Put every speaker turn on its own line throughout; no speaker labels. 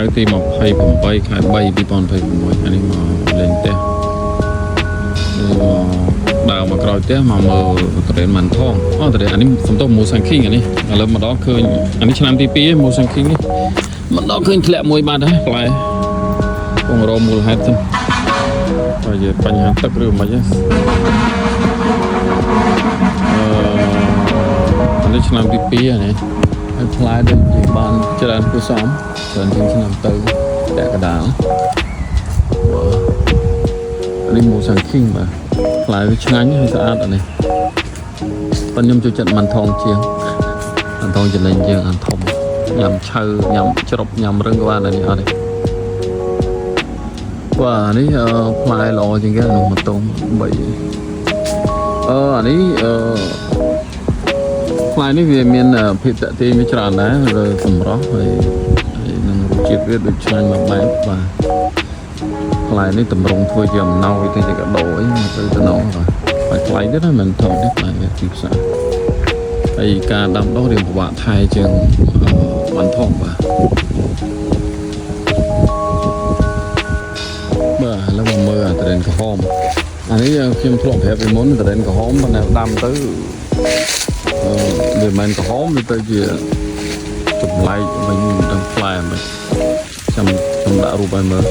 ៅរ៍ទី28ខែ3 2026អានេះមកលេងផ្ទះនេះមកដើរមកក្រោយផ្ទះមកមើលត្រេនម៉ាន់ថងអូត្រេនអានេះសំទោសមូសាំងឃីងអានេះឥឡូវមកដល់ឃើញអានេះឆ្នាំទី2ឯងមូសាំងឃីងនេះមកដល់ឃើញធ្លាក់មួយបាត់ហើយផ្លែពងរមូលហេតុសិនបើជាបញ្ហាទឹកឬមិនទេអឺអានេះឆ្នាំទី2អានេះហើយផ្លែដូចជាបានច្រើនគួរសមច្រើនជាងឆ្នាំទៅពាក់កណ្ដាលបាទអានេះមូសាំងឃីងបាទផ្លែវាឆ្ងាញ់ហើយស្អាតអានេះប៉ុន្តែខ្ញុំចូលចិត្តម៉ាន់ថងជាងម៉ាន់ថងចំណេញជាងអានធំញ៉ាំឆៅញ៉ាំជ្រុបញ៉ាំរឹងក៏បានអានេះអត់ទេបាទអានេះផ្លែល្អជាងគេអានោះមួយតុង3អានេះផ្លែនេះវាមានភាពតាក់ទាញវាច្រើនដែរលើសម្រស់ហើយហើយនឹងរសជាតិវាដូចឆ្ងាញ់មួយបែបបាទផ្លែនេះតម្រង់ធ្វើជាអំណោយទៅជាកាដូអីមកទៅតំណងបាទហើយថ្លៃទៀតណាមិនថោកទេផ្លែវាទីផ្សារហើយការដាំដុះរៀងពិបាកថែជាងបានថងបាទបាទឥឡូវមកមើលអាត្រេនក្រហមអានេះខ្ញុំធ្លាប់ប្រាប់ពីមុនត្រេនក្រហមប៉ុន្តែដាំទៅ វាមិនមែនក្រហមវាទៅជាចម្លែកវិញមិនដឹងផ្លែមិនចាំខ្ញុំដាក់រូបឲ្យមើល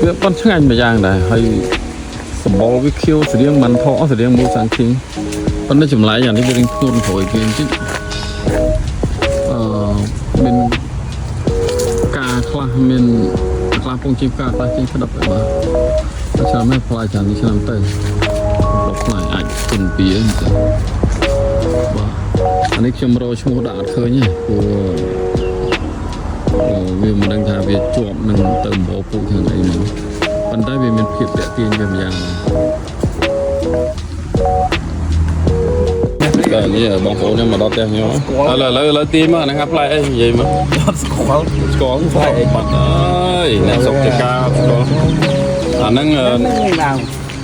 វាប៉ុនឆ្ងាញ់មួយយ៉ាងដែរហើយសម្បុរវាខៀវស្រៀងមិនថោស្រៀងមូសាំងឃីងប៉ុន្តែចម្លែកអានេះវារៀងធ្ងន់ក្រួយគេបន្តិចអឺមានការខ្លះមានខ្លះពងជីផ្កាខ្លះចេញក្តឹបហើយបាទតែឆ្នាំនេះផ្លែច្រើននេះឆ្នាំទៅផ្លែអាចគុណពីអីទៅ បាទអានេះខ្ញុំរកឈ្មោះដាក់អត់ឃើញទេព្រោះវាមិនដឹងថាវាជាប់នឹងទៅម្បោពូជខាងអីមកប៉ុន្តែវាមានភាពតាក់ទាញវាម្យ៉ាងដែរបាទនេះបងប្អូនខ្ញុំមកដល់ផ្ទះខ្ញុំឥឡូវឥឡូវឥឡូវទាញមកអាហ្នឹងហាផ្លែអីនិយាយមក
អត់ស្គាល់
ស្គាល់ផ្លែអីបាត់អើយអ្នកស្រុកចកាស្គាល់អាហ្នឹង
ហ្នឹងដើម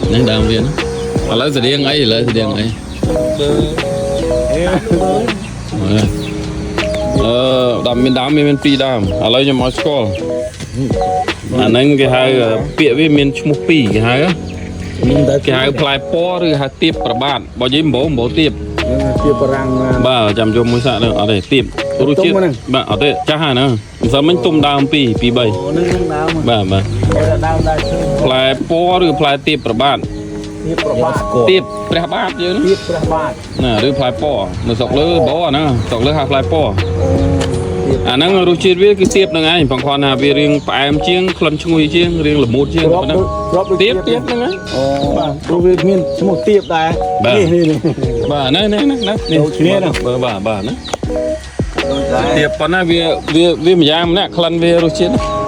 ហ្នឹងដើមវាណាឥឡូវស្តៀងអីឥឡូវស្តៀងអី អឺដើមមានដើមមានពីរដើមឥឡូវខ្ញុំឲ្យស្គាល់អាហ្នឹងគេហៅពាក្យវាមានឈ្មោះពីរគេហៅ
នឹងតែ
គេហៅផ្លែពណ៌ឬហៅទៀបប្របាទបើនិយាយម្បោម្បោទៀប
ជាបារាំង
បាទចាំយកមួយសាក់ទៅអត់ទេទៀបរសជាតិបាទអត់ទេចាស់ហើយណាមិនសិនមិញទុំដើម2 2 3
អូនឹងនឹងដើម
បាទបាទ
ដើមដែរឃើញ
ផ្លែពណ៌ឬផ្លែទៀបប្របាទ
ទៀបប្របាទ
ទៀបព្រះបាទយើង
ទៀបព្រះបាទ
ណាឬផ្លែពណ៌នៅស្រុកលើបោអាហ្នឹងស្រុកលើហៅផ្លែពណ៌អាហ្នឹងរសជាតិវាគឺទៀបហ្នឹងឯងបងគ្រាន់ថាវារៀងផ្អែមជាងក្លិនឈ្ងុយជាងរៀងល្មួតជាង
គ្រាប់
ប៉ុណ្ណឹង
គ្រាប់
ទៀបទៀបហ្នឹងឯង
អូបាទព្រោះវាមានឈ្មោះទៀបដែរនេះនេះ
បាទនេះនេះនេះនេះ
ដូចគ្នាណា
បាទបាទបាទណា
ដូចដែរ
ទៀបប៉ុណ្ណាវាវាវាម្យ៉ាងម្នាក់ក្លិនវារសជាតិណា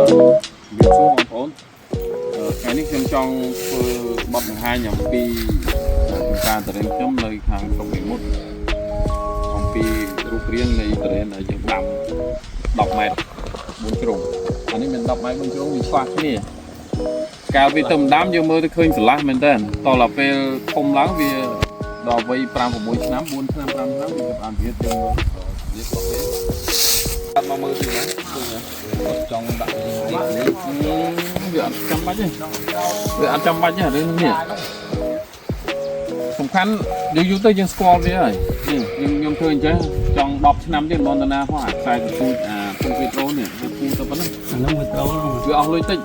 ជំរាបសួរបងប្អូនថ្ងៃនេះខ្ញុំចង់ធ្វើបទបង្ហាញអំពីចំការតរេនខ្ញុំនៅខាងស្រុកមេមត់អំពីរូបរាងនៃតរេនដែលយើងដាំ10ម៉ែត្រ4ជ្រុងអានេះមាន10ម៉ែត្រ4ជ្រុងវាឆ្លាស់គ្នាកាលវាទៅដាំយើងមើលទៅឃើញស្រឡះមែនតើតដល់ពេលធំឡើងវាដល់វ័យ5 6ឆ្នាំ4ឆ្នាំ5ឆ្នាំវាចាប់បានវាយើងមើលវាស្លោះទេអត់មកមើលទីណាឃើញទេ
ចង់ដាក់នេះ
វាអត់ចាំបាច់ទេវាអត់ចាំបាច់ទេរឿងនេះសំខាន់យូរយូរទៅយើងស្គាល់វាហើយនេះខ្ញុំខ្ញុំធ្វើអញ្ចឹងចង់10ឆ្នាំទៀតមន្តនាផងអាខ្សែទទូចអាពងវីដ្រូនេះវាពូទៅប៉ុណ្ណឹង
អានោះវាត្រូវ
វាអស់លុយតិច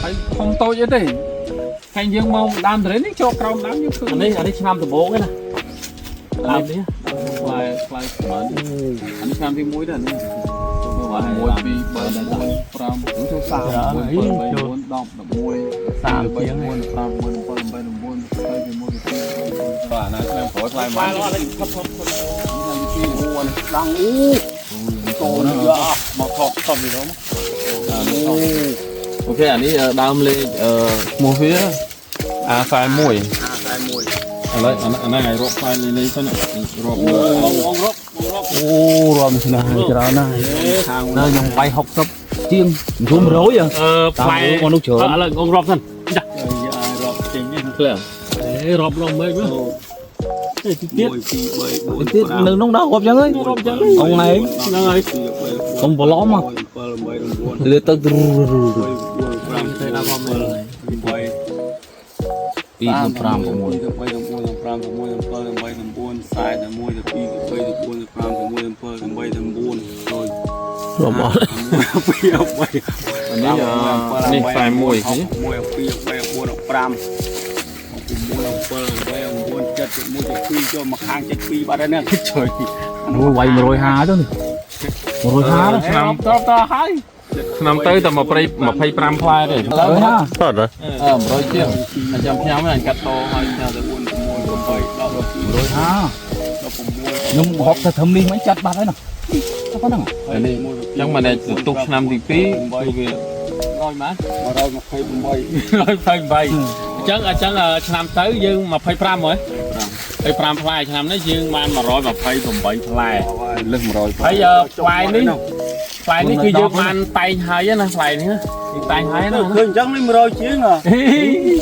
ហើយធំតូចអីទេហើយយើងមកដើមតរេនេះចូលក្រោមដើមយើងឃើញ
អានេះអានេះឆ្នាំដំបូងឯណាដើមនេះ
ផ្លែផ្លែប្រហែលអានេះឆ្នាំទី1ដែរនេះ1 2 3 4 5
ចូលសា
6 7 8 9 10 11
សាមជាង
4 5 6 7 8 9 21 22បាទណាឆ្នាំក្រោយផ្លែមក
បាយអត់ផុតផុតផុត
ឆ្នាំទី2អូ
ដងអូ
តូន
យកមកថតថតវីដេអូ
អូខេអានេះដើមលេខឈ្មោះវា A41
អា41
ឥឡូវអាហ្នឹងឲ្យរាប់ផ្លែលេខទៅរាប់
បងបងរកបងរក
អូរំឆ្នាំច្រើនណាស់
ខាងនៅខ្ញុំបាយ60
ជាងរួម100ហ៎
អឺផ្លែ
តាមមនុស្សច្រើន
ឥឡូវងរាប់សិនចា
រាប់ចេញនេះ
ធ្លាក់
អេរាប់រងមេឃមើលអេទីទៀត
1 2 3 4
ទៀតនៅក្នុងដល់រាប់ចឹងហើយ
រាប់ចឹង
អង្គឯង
ហ្នឹងហើយ
កុំបន្លំហ៎
7 8 9
លើទៅ
3 4 5
ទៅដល់រាប់មើល
8
2 5 6
3 4 5 6 7 8 9 41 12 13 14 15 16 17 18 9ដូច
រាប់អត់
2 3
នេះនេះ41
1 2 3 4 5 6 7 8 9 7 1 2ចូលមកខាង72បាត់ហើយហ្នឹងជួយ
អូវាយ150ទៅនេះ150
ឆ្នាំ
តតហើយ
ឆ្នាំទៅតែ25ផ្លែទេ
150
អត់អឺ100ជាងអាចាំផ្ញើមកអញកាត់តឲ្យផ្ញើទៅ
4 6 8 10
150
16
ខ្ញុំហប់ទៅធំនេះមិនចាត់បាត់ហើយណាតែប៉ុណ្្នឹង
នេះអញ្ចឹងមិនដែលទុកឆ្នាំទី2គឺវា
រយម៉ាន
128
128អញ្ចឹងអញ្ចឹងឆ្នាំទៅយើង25ហ៎25ផ្លែឆ្នាំនេះយើងបាន128ផ្លែ
លើស100
ហើយផ្លែនេះផ្លែនេះគឺយើងបានតែងហើយណាផ្លែនេះយើងតែងហើយណា
ឃើញអញ្ចឹងនេះ100ជាងហ៎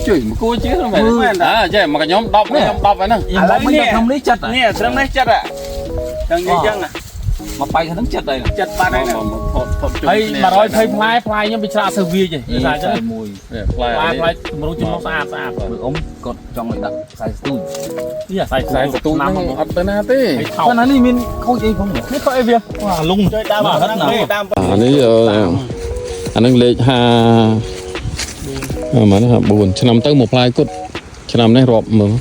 ជួយមកគួរជាងមែនអើចេះមកខ្ញុំ10ខ្ញុំ10ហើយហ្នឹង
ខ្ញុំហប់មិនទៅធំនេះចាត់
នេះត្រឹមនេះចិត្តហ่ะចឹងនិយាយចឹង
មកបែកហ្នឹងចាត់ហើយ
ចិត្តបាត់ហើយ
មកថតថតជុំ
ហើយ120ផ្លែផ្លែខ្ញុំវាឆ្លាក់សើវាទេវាថាអញ្ចឹង
មួយ
ផ្លែ
ផ្លែផ្លែទម្រង់ចំណុះស្អាតស្អាត
មើលអ៊ំគាត់ចង់ឲ្យដាក់ខ្សែស្ទូច
នេះអាស្រ័យ
ខ្សែសទូចហ្នឹងអត់ទៅណាទេ
ហើយថោក
ប៉ុន្តែនេះមានខូចអីផង
នេះខុសអីវាវ៉ាលង
ជួយតាមតាម
អានេះអាហ្នឹងលេខ5អឺមិន54ឆ្នាំទៅមកផ្លែគុតឆ្នាំនេះរាប់មើល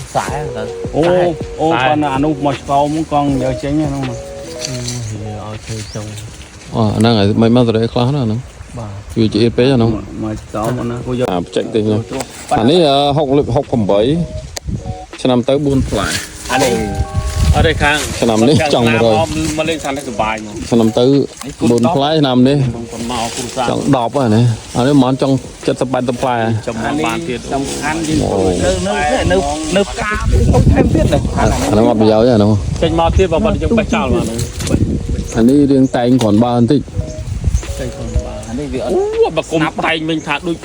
ខ្សែទៅ
អូអូប៉ុន្តែអានោះមកស្គមកង់យកចេញហ្នឹង
ឲ្យធ្វើចុង
អូអាហ្នឹងឲ្យមិនមកទៅខ្លះណាហ្នឹង
បាទ
វាជាអៀតពេកអាហ្នឹង
មកស្គមណាគូយក
អាបច្ចេកទេសហ្នឹងអានេះ68ឆ្នាំទៅ4ផ្លែ
អានេះ
អត់ទេខាង
ឆ្នាំនេះចង់100
មកលេងសាន់នេះសុបាយមក
ឆ្នាំទៅ4ផ្លែឆ្នាំនេះ
គាត់មកគ្រូសា
ចង់10ហើយណាអានេះមិនចង់70 80ផ្លែ
ចំ
អានេះ
បានទៀត
សំខាន់ជាង
នៅនៅនៅនៅផ្កាខូចថែមទៀតនេះ
អាហ្នឹងអត់ប្រយោជន៍ទេអាហ្នឹង
ចេញមកទៀតបើបាត់យើងបេះចោលមកហ្នឹង
អានេះរៀងតែងគ្រាន់បើបន្តិច
ចេញខ្លួនបាន
អានេះវាអត់
អូបើគុំតែងវិញថាដូច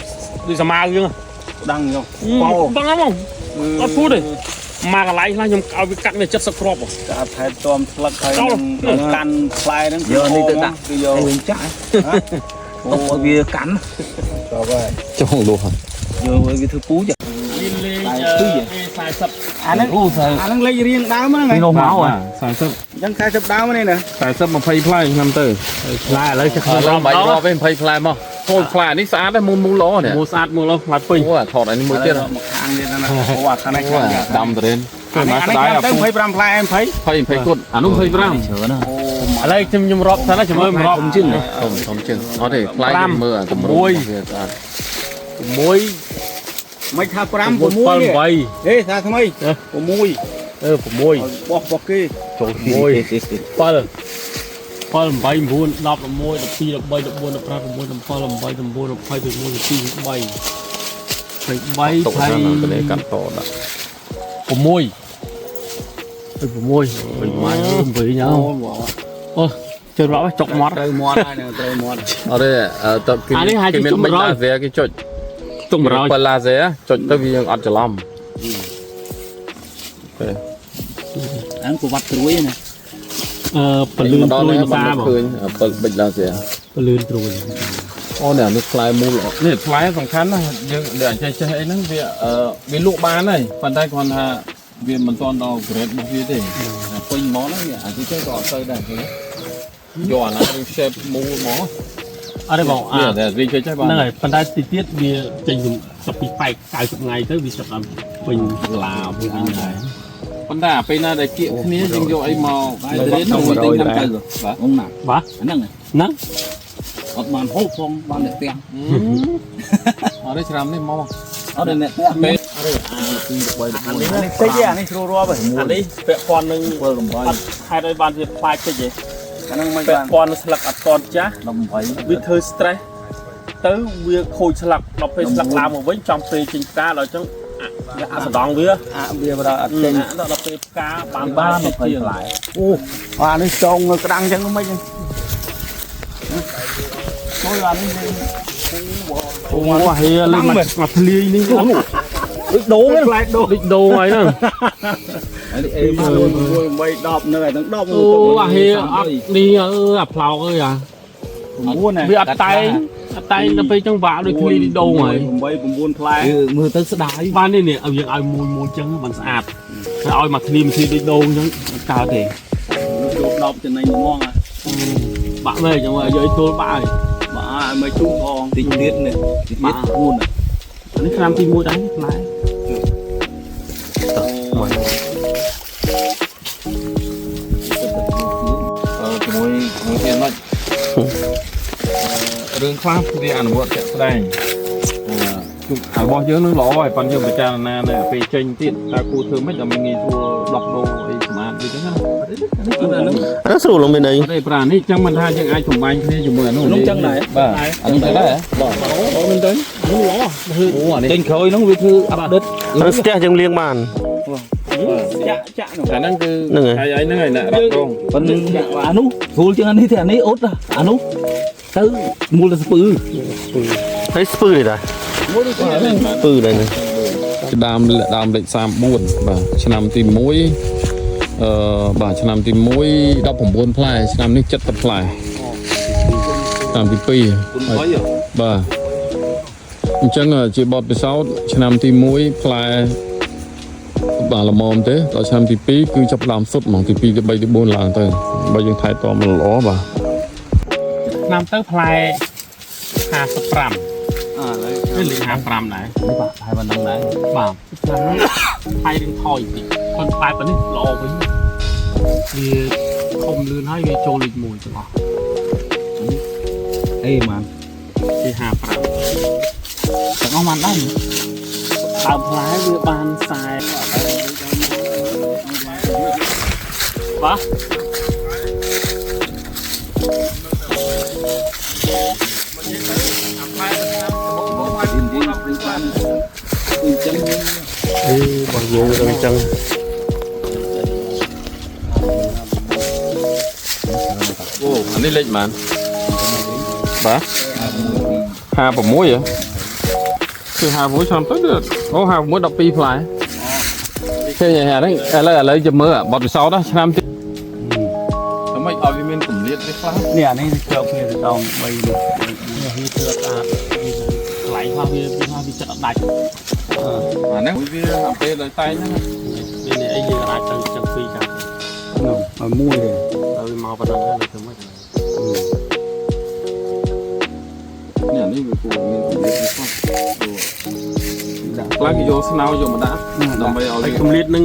ដូចស្មៅអញ្ចឹង
ដឹងយក
បងហ្មងអត់ពូទេមកកន្លែងខ្លះខ្ញុំឲ្យវាកាត់វា70គ្រាប់
កាថែទាំស្លឹកហើយកាន់ផ្លែហ្នឹង
យកនេះទៅដាក់
គឺយក
វិញចាក់ទុកឲ្យវាកាន់
ចប់ហើយ
ចង់លុះ
យកឲ្យវាធ្វើពូជ
មានលេខ A40
អាហ្នឹង
អូស្អី
អាហ្នឹងលេខរៀងដើមហ្នឹង
នេះនោះមកហ៎
40
អញ្ចឹង40ដើមនេះណា
40 20ផ្លែឆ្នាំទៅ
ផ្លែឥឡូវ
ឥឡូវបាច់រាប់ទេ20ផ្លែមកអូផ្លែនេះស្អាតដែរមូលមូលល្អនេះ
មូស្អាតមូលផ្លែពេញ
អូអាថតអានេះមួយទៀត
មកខាងទៀតណាអូអាខាងនេះ
អូ
ខាង
អាដាំតរិន
អានេះ
ស្ដាយអា
ទៅ
ពូ
25ផ្លែ20
20 20គុតអានោះ25
ច្រើនណា
អូ
ឥឡូវខ្ញុំខ្ញុំរាប់សិនណាចាំមើលរាប់
ធំជាង
ធំធំជាងអត់ទេផ្លែខ្ញុំមើលអាកម្រងវាស្អាត
6
មិនថា5
7
6នេះ
8
ហេថាថ្មី6
អឺ6
បោះបោះគេ
ចូល
7 7 8 9 10 11 12 13 14 15 16 17 18 19 20 21 22
ទុក
23
ហ្នឹងទៅនេះកាត់តដាក់
6 6 6 8ញ៉ាំអូជឿរាប់ចុកមាត់
ត្រូវមាត់ហើយនឹងត្រូវមាត់
អត់ទេតើគេ
អានេះហៅ
គេមាន
ជាជុំ100
បិចឡាស៊ែគេចុច
ទុំ100
បើឡាស៊ែចុចទៅវាយើងអត់ច្រឡំ
អានប្រវត្តិត្រួយណា
អឺពលឿន
ម្ដង
ត្រួយ
នេះ
ភាសាបង
បានឃើញបើបិចឡាស៊ែ
ពលឿនត្រួយ
អូនេះអានេះផ្លែមូលល្អនេះផ្លែសំខាន់ណាស់យើងដែលអញ្ចេះចេះអីហ្នឹងវាអឺវាលក់បានហើយប៉ុន្តែគ្រាន់ថាវាមិនទាន់ដល់ grade របស់វាទេអាពេញហ្មងហ្នឹងវាអាចចេះក៏អត់ទៅដែរឃើញទេយកអាណាវា shape មូលហ្មង
អត់ទេបងអា
វាតែវាចេះចេះបាន
ហ្នឹងហើយប៉ុន្តែទីទៀតវាចេញទៅពីបែក90ថ្ងៃទៅវាចាប់ដល់ពេញឡាវិញដែរ
ប៉ុន្តែអាពេលណាដែលគៀកគ្នាយើងយកអីមក
ទៅរៀន
ទៅ
ទៅ
ទិញតាម
ទៅ
ទៅបាទ
អងណា
បាទ
អាហ្នឹង
ហ្នឹង
អត់បានហូបផងបានអ្នកផ្ទះ
អត់ទេឆ្នាំនេះមក
អត់អ្នកផ្ទះ
ពេល
អានេះតិចទេអានេះស្រួលរាប់ហើយ
អានេះពាក់ព័ន្ធនឹង
7 8
អត់ហេតុឲ្យបានជាផ្លែតិចទេ
អាហ្នឹងមិន
ពា
បាន
ក់ព័ន្ធនឹងស្លឹកអត់តន់ចាស់
18
វាធ្វើ stress ទៅវាខូចស្លឹកដល់ពេលស្លឹកឡើងមកវិញចំពេលចេញផ្កាដល់អញ្ចឹង អាសដងវា
អាវាបើអត់ចេញ
ដល់ពេលផ្កាបាន
បាន20ផ្លែ
អូអានេះចងនៅក្តាំងចឹងមិនហ្នឹងចូលអានេះ
អូហេលេងមកធ្លាយនេះ
ដូចដូង
ផ្លែដូង
ដូចដូងហើយហ្នឹង
នេះអេ
1 8 10នៅទាំង10
អូអាហេអត់នេះអឺអាផ្លោកអើយអា
9ណា
វាអត់តែងអត់តែងដល់ពេលចឹងវាក់ដូចធ្លាយដូងហើយ
8 9ផ្លែ
មើលទៅស្ដាយ
បាននេះនេះឲ្យយើងឲ្យមួយមួយចឹងมันស្អាតតែឲ្យមកធ្លាយមួយធ្លាយដូចដូងចឹងអត់កើតទេ
ចូល10ចំណេញហ្មង
បាក់មែនចឹងឲ្យយកទល់បាក់ហើយ
បើឲ្យមកជូផង
តិចទៀតនេះតិចទៀត4
នេះឆ្នាំទី1ដែរផ្លែ
ជាមួយជាមួយគ្នាណុចរឿងខ្លះវាអនុវត្តជាក់ស្ដែងអឺរបស់យើងនឹងល្អហើយប៉ុន្តែយើងពិចារណានៅពេលចេញទៀតតើគួរធ្វើម៉េចដើម្បីងាយស្រួលដោះដូរអីសម្អាតអីចឹងណា
អានោះស្រួលមិនអី
អត់ទេប្រានេះចឹងមិនថាយើងអាចចំបាញ់គ្នាជាមួយអានោះ
នោះចឹងដែរ
បាទអានោះចឹងដែរបាទអូមែនទេ
នោះល្អ
អូអានេះ
ចេញក្រោយនោះវាធ្វើអាប់ដេត
អានោះស្ទះយើងលាងបាន
ចាក់ចាក់នោះ
អាហ្នឹងគឺ
ហ្នឹងហើយ
ហើយហ្នឹងហើយអ្នករ៉ាប់រង
ប៉ុន្តែអានោះស្រួលជាងអានេះទេអានេះអ៊ុតអានោះទៅមូលស្ពឺ
ហើយស្ពឺនេះតាស្ពឺដែរនេះ
ដើមដើមលេខ34បាទឆ្នាំទី1អឺបាទឆ្នាំទី1 19ផ្លែឆ្នាំនេះ70ផ្លែឆ្នាំទី2ហើយបាទអញ្ចឹងជាបទពិសោធន៍ឆ្នាំទី1ផ្លែបាទល្មមទេដល់ឆ្នាំទី2គឺចាប់ផ្ដើមសុទ្ធហ្មងទី2ទី3ទី4ឡើងទៅបើយើងថែទាំมันល្អបាទ
ឆ្នាំទៅផ្លែ55
អើឥឡូវ
នេះលេខ55ដែរ
បាទហើយប៉ុណ្ណឹងដែរ
បាទឆ្នាំនេះថៃរឿងថយតិចคนផ្លែប៉ុណ្នេះល្អវិញវាធំលឿនហើយវាចូលលេខ1ទាំងអស់
អេម៉ាន
គេ55
ទាំងអស់ម៉ានដែរ
ដើមផ្លែវាបាន40បាទ
អញ្ចឹង
អេបងយើងរឿងចឹង
អូអានេះលេខប៉ុន្មានបាទ56ហ៎គឺ56ឆ្នាំទៅអូ56 12ផ្លែឃើញហើយអាហ្នឹងឥឡូវចាំមើលបទពិសោធន៍ណាឆ្នាំទីធ្វើម៉េចឲ្យវាមានកម្រិតវាខ្លះ
នេះអានេះជាប់គ្នាទៅតោង3នេះ
នេះវាធ្វើអត់ស្អាតវាកន្លែងខ្លះវាវាខ្លះវាចិត្តអត់ដាច់
អាហ្នឹងវាអាពេលដល់តែងហ្នឹង
វានេះអីយើងអាចទៅចឹងពីរចាំ
នោះឲ្យមួយទេ
ទៅវាមកប៉ុណ្ណឹងហើយទៅមិន
នេះអានេះវាគួរមានកម្រិតវាខ្លះខ្លះគេយកស្នោយកមកដាក់ដើម្បីឲ្យ
ហើយ
វា
កម្រិតនឹង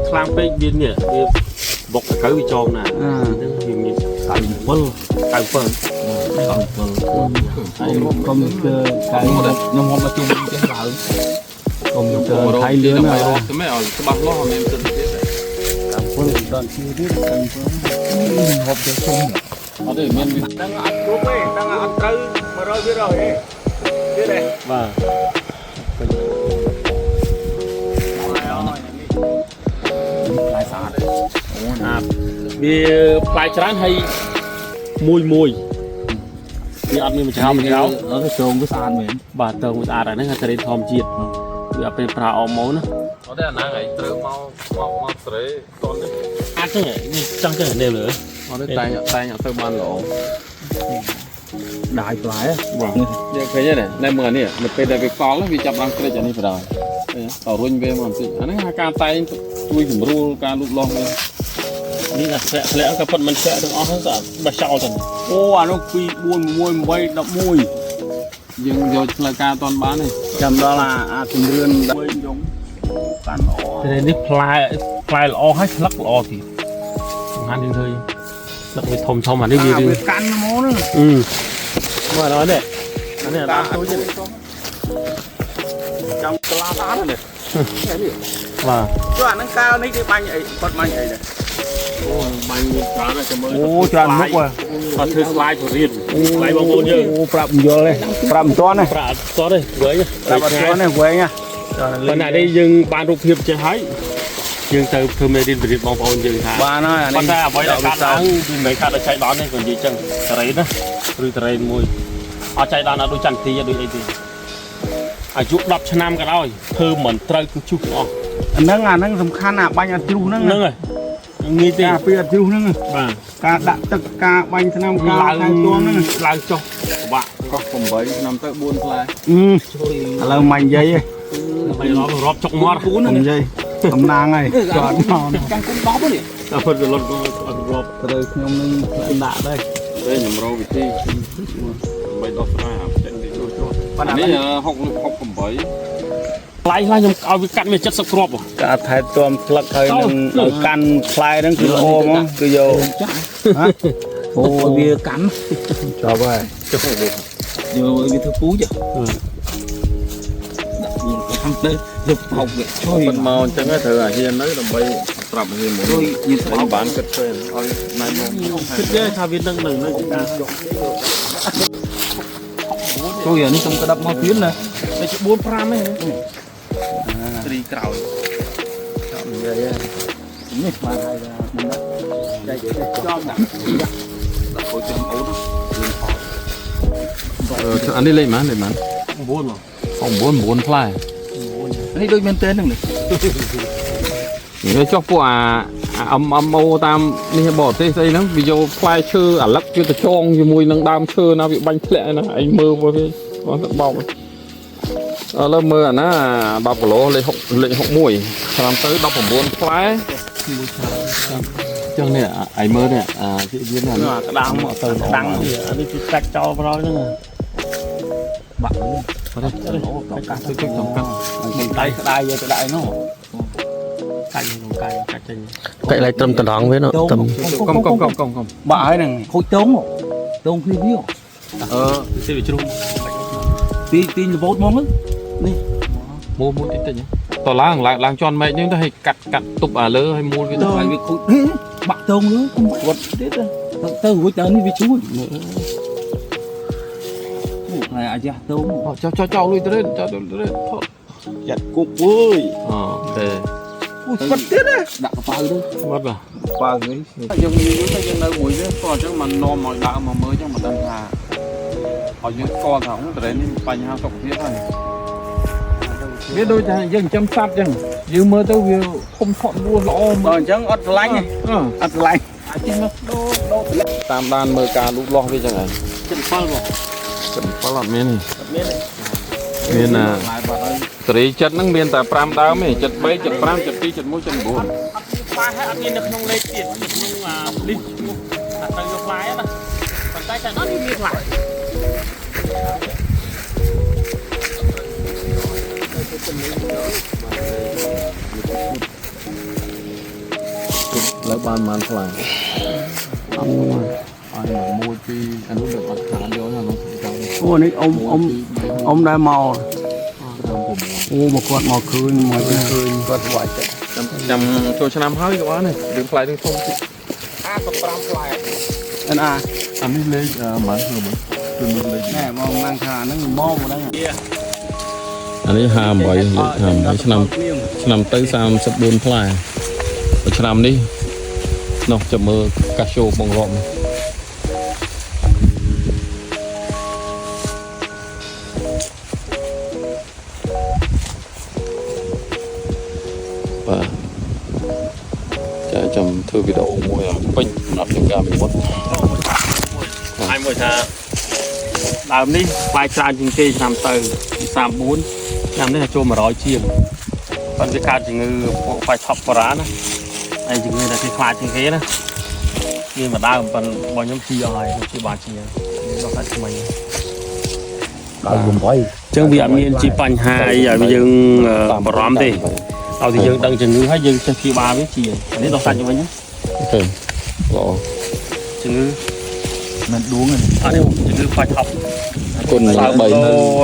ខ្លាំងពេកវានេះវាបុកតកៅវាចងណាហ្នឹងវាមាន97 97
ហើយកុំព្យូទ័រកៅខ្ញុំហមមកជុំចេះឡើង
កុំព្យូទ័រថៃលឿន
ដើម្បី
ណា
រកទៅមិនឲ្យច្បាស់លាស់ឲ្យមានសិទ្ធិភាព
តាមពលមិនដល់ជាទៀតតាមពល
ហមចេះជុំ
អត់ទេមានវា
ដឹងអត់គ្រប់ទេដឹងអត់ត្រូវ100%ទេទៀតទេ
បាទ
ផ្លែស្អាត
អាវាផ្លែច្រើនហើយមួយមួយវាអត់មានមួយច្រោមមួយច្រោម
អត់ទៅជងវាស្អាតមែន
បាទទៅមួយស្អាតហើយហ្នឹងគេធម្មជាតិវាអត់ពេលប្រើអរម៉ូនណា
អត់ទេអាហ្នឹងឯងត្រូវមកមកមកស្រេតននេះ
អាចចឹងនេះចង់ចឹងនេះលើ
អត់ទេតែងតែងអត់ទៅបានល្អ
ដាយផ្លែ
បាទយើងឃើញទេណែមើលអានេះនៅពេលដែលវាកល់វាចាប់បានក្រិចអានេះបណ្ដោយឃើញទេតរុញវាមកបន្តិចអាហ្នឹងហៅការតែងជួយសម្រួលការលូតលាស់វា
នេះថាធ្លាក់ធ្លាក់ក៏ប៉ុតមិនធ្លាក់ទាំងអស់ហ្នឹងក៏បេះចោលទៅ
អូអានោះ2 4 6 8 11
យើងយកផ្លូវការអត់ទាន់បានទេ
ចាំដល់អាអាជំរឿនមួយយងកាន់ល្អ
តែនេះផ្លែផ្លែល្អហើយស្លឹកល្អទៀតសំខាន់ជាងឃើញស្លឹកវាធំធំអានេះវា
វាកាន់ហ្មង
អឺមកដល់នេះអានេះតាមទូចនេះ
ចាំក្លាស្អាតនេះ
បាទ
ចុះអាហ្នឹងកាលនេះគេបាញ់អីគាត់បាញ់អីដែរ
អូបាញ់មានច្រើនណាស់ចាំមើល
អូច្រើនមុខហ៎
គាត់ធ្វើស្លាយពរៀនស្លាយបងប្អូនយើង
អូប្រាប់មិនយល់ទេប្រាប់មិនទាន់ទេ
ប្រាក់អត់ទេវិញ
ប្រាប់អត់ទាន់ទេវែងហ៎
ប៉ុន្តែនេះយើងបានរូបភាពចេះហើយយើងទៅធ្វើមេរៀនបរិបបងប្អូនយើងថា
បានហើយអានេះ
ប៉ុន្តែអ្វីដែលកាត់ឡើងវាមិនមែនកាត់ដោយចៃដន្យទេគាត់និយាយចឹងតរ៉េណាឬតរ៉េមួយអត់ចៃដន្យអត់ដូចចន្ទទីដូចអីទេអាយុ10ឆ្នាំក៏ដោយធ្វើមិនត្រូវគឺជុះទាំងអស់
ហ្នឹងអាហ្នឹងសំខាន់អាបាញ់អត់ជ្រុះហ្នឹង
ហ្នឹងហើយងាយទេ
ការពីអត់ជ្រុះហ្នឹង
បាទ
ការដាក់ទឹកការបាញ់ថ្នាំការ
ឡើង
ថែទាំហ្នឹង
ឡើងចុះពិបាក
កោះ8ឆ្នាំទៅ4ផ្លែ
ឥឡូវមិននិយាយទេ
ដើម្បីរាប់រាប់ចុកមាត់
កុំនិយាយតំណាងហើយគាត់មក
ចាំគុំ10នេះ
តែពិតវាលត់អត់រាប់
ត្រូវខ្ញុំនឹងដាក់ដែរ
ទេខ្ញុំរកវិធីដើម្បីដោះស្រាយអាចេញពីជួសជួស
ប៉ុន្តែ
នេះ6 68
ផ្លែខ្លះខ្ញុំឲ្យវាកាត់មាន70គ្រាប់
ការថែទាំស្លឹកហើយនឹងឲ្យកាន់ផ្លែហ្នឹងគឺល្អហ្មងគឺយក
ចាក់
ហ៎
អូវាកាន់
ចប់ហើយ
យកវាធ្វើពូជដាក់ពូជខាងទៅលុបហុកវាជួយ
មិនមកអញ្ចឹងត្រូវអាហ៊ាននៅដើម្បីប្រាប់អាហ៊ានមួយ
ជួយញៀន
តែបានគិតពេលឲ្យណែនាំ
គិតទេថាវានឹងនឹងនឹងការ
ជួយអានេះសុំក្តាប់មកទៀតណា
តែជា4 5ទេ
ត្រីក្រោយ
និយាយនេះបានហើយចែកចំដាក់
ដាក់ខូចចាំអូន
អានេះលេខប៉ុន្មានលេខប៉ុន្មាន
9មក
9 9ផ្លែ
នេះដូចមែនតើហ្នឹងនេះ
នេះចុះពួកអាអឹមអឹមអូតាមនេះបរទេសស្អីហ្នឹងវាយកផ្លែឈើអាលឹកវាទៅចងជាមួយនឹងដើមឈើណាវាបាញ់ធ្លាក់ណាឯងមើលវាគាត់ទៅបោកឥឡូវមើលអាណា10គីឡូលេខ6លេខ61ឆ្នាំទៅ19ផ្លែចឹងនេះឯងមើលនេះអាជាវានេះ
អាក្តាំ
មកទៅ
ក្តាំង
អានេះគឺកាច់ចោលប្រយហ្នឹង
បាក់
ទៅកាត់ទៅចុចសំកាត់
ដៃក្តាយយកទៅដាក់ឯនោះ
កាច់ក្នុងកាច់កាច់ចេញ
កាច់ឡើងត្រឹមតំងវានោះត្រឹមក
ុំកុំកុំកុំកុំ
បាក់ហើយហ្នឹង
ខូចតងតងគ្នាវា
អឺ
វាវាជ្រុំ
ទីទីលវោតហ្មងនេះ
មូលមូលតិចតិចតឡើងឡើងឡើងជន់មែកហ្នឹងទៅឲ្យកាត់កាត់ទប់អាលើឲ្យមូលវាទៅ
ទៅឲ្យវាខូចបាក់តងលើកុំគាត់ទៀតទៅរួចទៅនេះវាជួយអូហើយអាយ៉ាតង
ចោចោចោលុយទៅចោលុយទៅថត
ចាត់គប់អើយ
អូខេ
អូស្វិតទៀតណា
ដាក់កប៉ៅទៅ
បាត់បាទ
បើវិញ
យើងយូរទៅយើងនៅមួយវាស្គាល់អញ្ចឹងมันនាំឲ្យដើមមកមើលអញ្ចឹងមិនដឹងថាឲ្យយើងស្គាល់ថាអូត្រេននេះបញ្ហាសុខភាពហើយវាដូចថាយើងចិញ្ចឹមសត្វអញ្ចឹងយើងមើលទៅវាធំធាត់រស់ល្អ
បើ
មើល
អញ្ចឹងអត់ស្រឡាញ់ទេ
អឺ
អត់ស្រឡាញ់
អាចជិះមកដូរដូរតាមដានមើលការលូតលាស់វាចឹងហើយ
77មក
7អត់មានទេ
អត់មានទេ
មានអា
ហើយបាត់ហើយ
សេរីចិត្តហ្នឹងមានតែ5ដើមទេ73 75 72 71 79
អត់មានផ្លែហើយអត់មាននៅក្នុងលេខទៀតក្នុងអាលីសឈ្មោះអាត្រូវយកផ្លែណាប៉ុន្តែតែដល់នេះមានផ្លែ
លើបានប៉ុន្មានផ្លែអត់អត់មួយពីរអានោះដល់អត់ខានយកណានោះចាំ
អូនេះអ៊ំអ៊ំអ៊ំដែរមក
5 6
អូមកគាត់មកឃើញមកឃើញគាត់ស្វាយចិត្ត
ចាំចាំចូលឆ្នាំហើយក៏បានដែររឿងផ្លែរឿងធំតិច
55ផ្លែអិនអា
អានេះលេខប៉ុន្មានមើលមើលគឺមើលលេខ
ណែមកហ្នឹងថាហ្នឹងមកហ្នឹង
អានេះ58លេខ58ឆ្នាំឆ្នាំទៅ34ផ្លែមួយឆ្នាំនេះនោះចាំមើលកាសូបងរាប់បាទចាចាំធ្វើវីដេអូមួយឲ្យពេញសម្រាប់ចំការវិវត្ត
ហើយមួយថាដើមនេះផ្លែច្រើនជាងគេឆ្នាំទៅ34ឆ្នាំនេះចូល100ជាងប៉ុន្តែវាកើតជំងឺពួកផ្លែថប់បរាណាហើយជំងឺដែលគេខ្លាចជាងគេណាមានមួយដើមប៉ុន្តែរបស់ខ្ញុំជាអស់ហើយខ្ញុំជាបានជាដោះសាច់ថ្មី
98
ចឹងវាអត់មានជាបញ្ហាអីឲ្យយើងបារម្ភទេឲ្យតែយើងដឹងជំងឺហើយយើងចេះព្យាបាលវាជាអានេះដោះសាច់វិញ
OK ល្អ
ជំងឺ
មិនដួងទេ
អត់ទេជំងឺផ្លែថប់
គុណ3និយា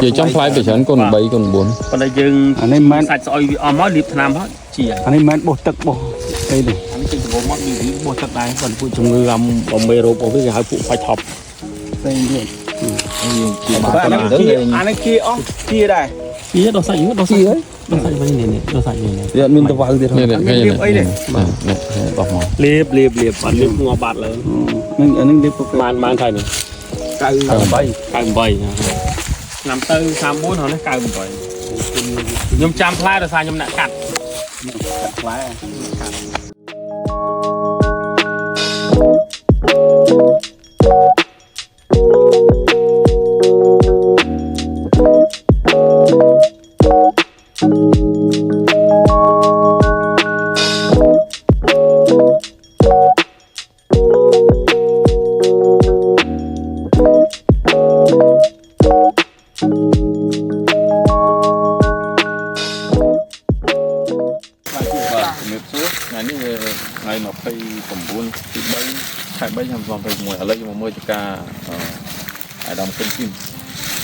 យចំផ្លែពីច្រើនគុណ3គុណ4
ប៉ុន្តែយើង
អានេះមិន
សាច់ស្អុយវាអស់មកលាបថ្នាំហើយជា
អានេះមិនបោះទឹកបោះអីទេ
អានេះចេញដំបូងមកវាបោះទឹកដែរប៉ុន្តែពួកជំងឺអំមេរោគរបស់វាគេហៅពួកផ្លែថប់
ផ្សេងទៀត
យើងជា
បើអានេះជាអានេះជាអស់ជាដែរ
ជាដោះសាច់ដោះសាច់ ដោះសាច់វិញនេះដោះសាច់វិញនេះ
វាអត់មានតវ៉ៅទៀត
នេះនេះនេះអីនេះបាទនេះដោះមក
លៀបលៀបលៀបអត់លៀបងាប់បាត់លើ
នឹងអានឹងលេបពុក
បានបានថៃនេះ
98
98ឆ្នាំទៅ34ហ្នឹង98ខ្ញុំចាំផ្លែដោយសារខ្ញុំអ្នកកាត់
កាត់ផ្លែ
បាទជំរាបសួរថ្ងៃនេះវាថ្ងៃ29ទី3ខែ3ឆ្នាំ2026ឥឡូវយើងមកមើលចការអាដាមគុណគឹម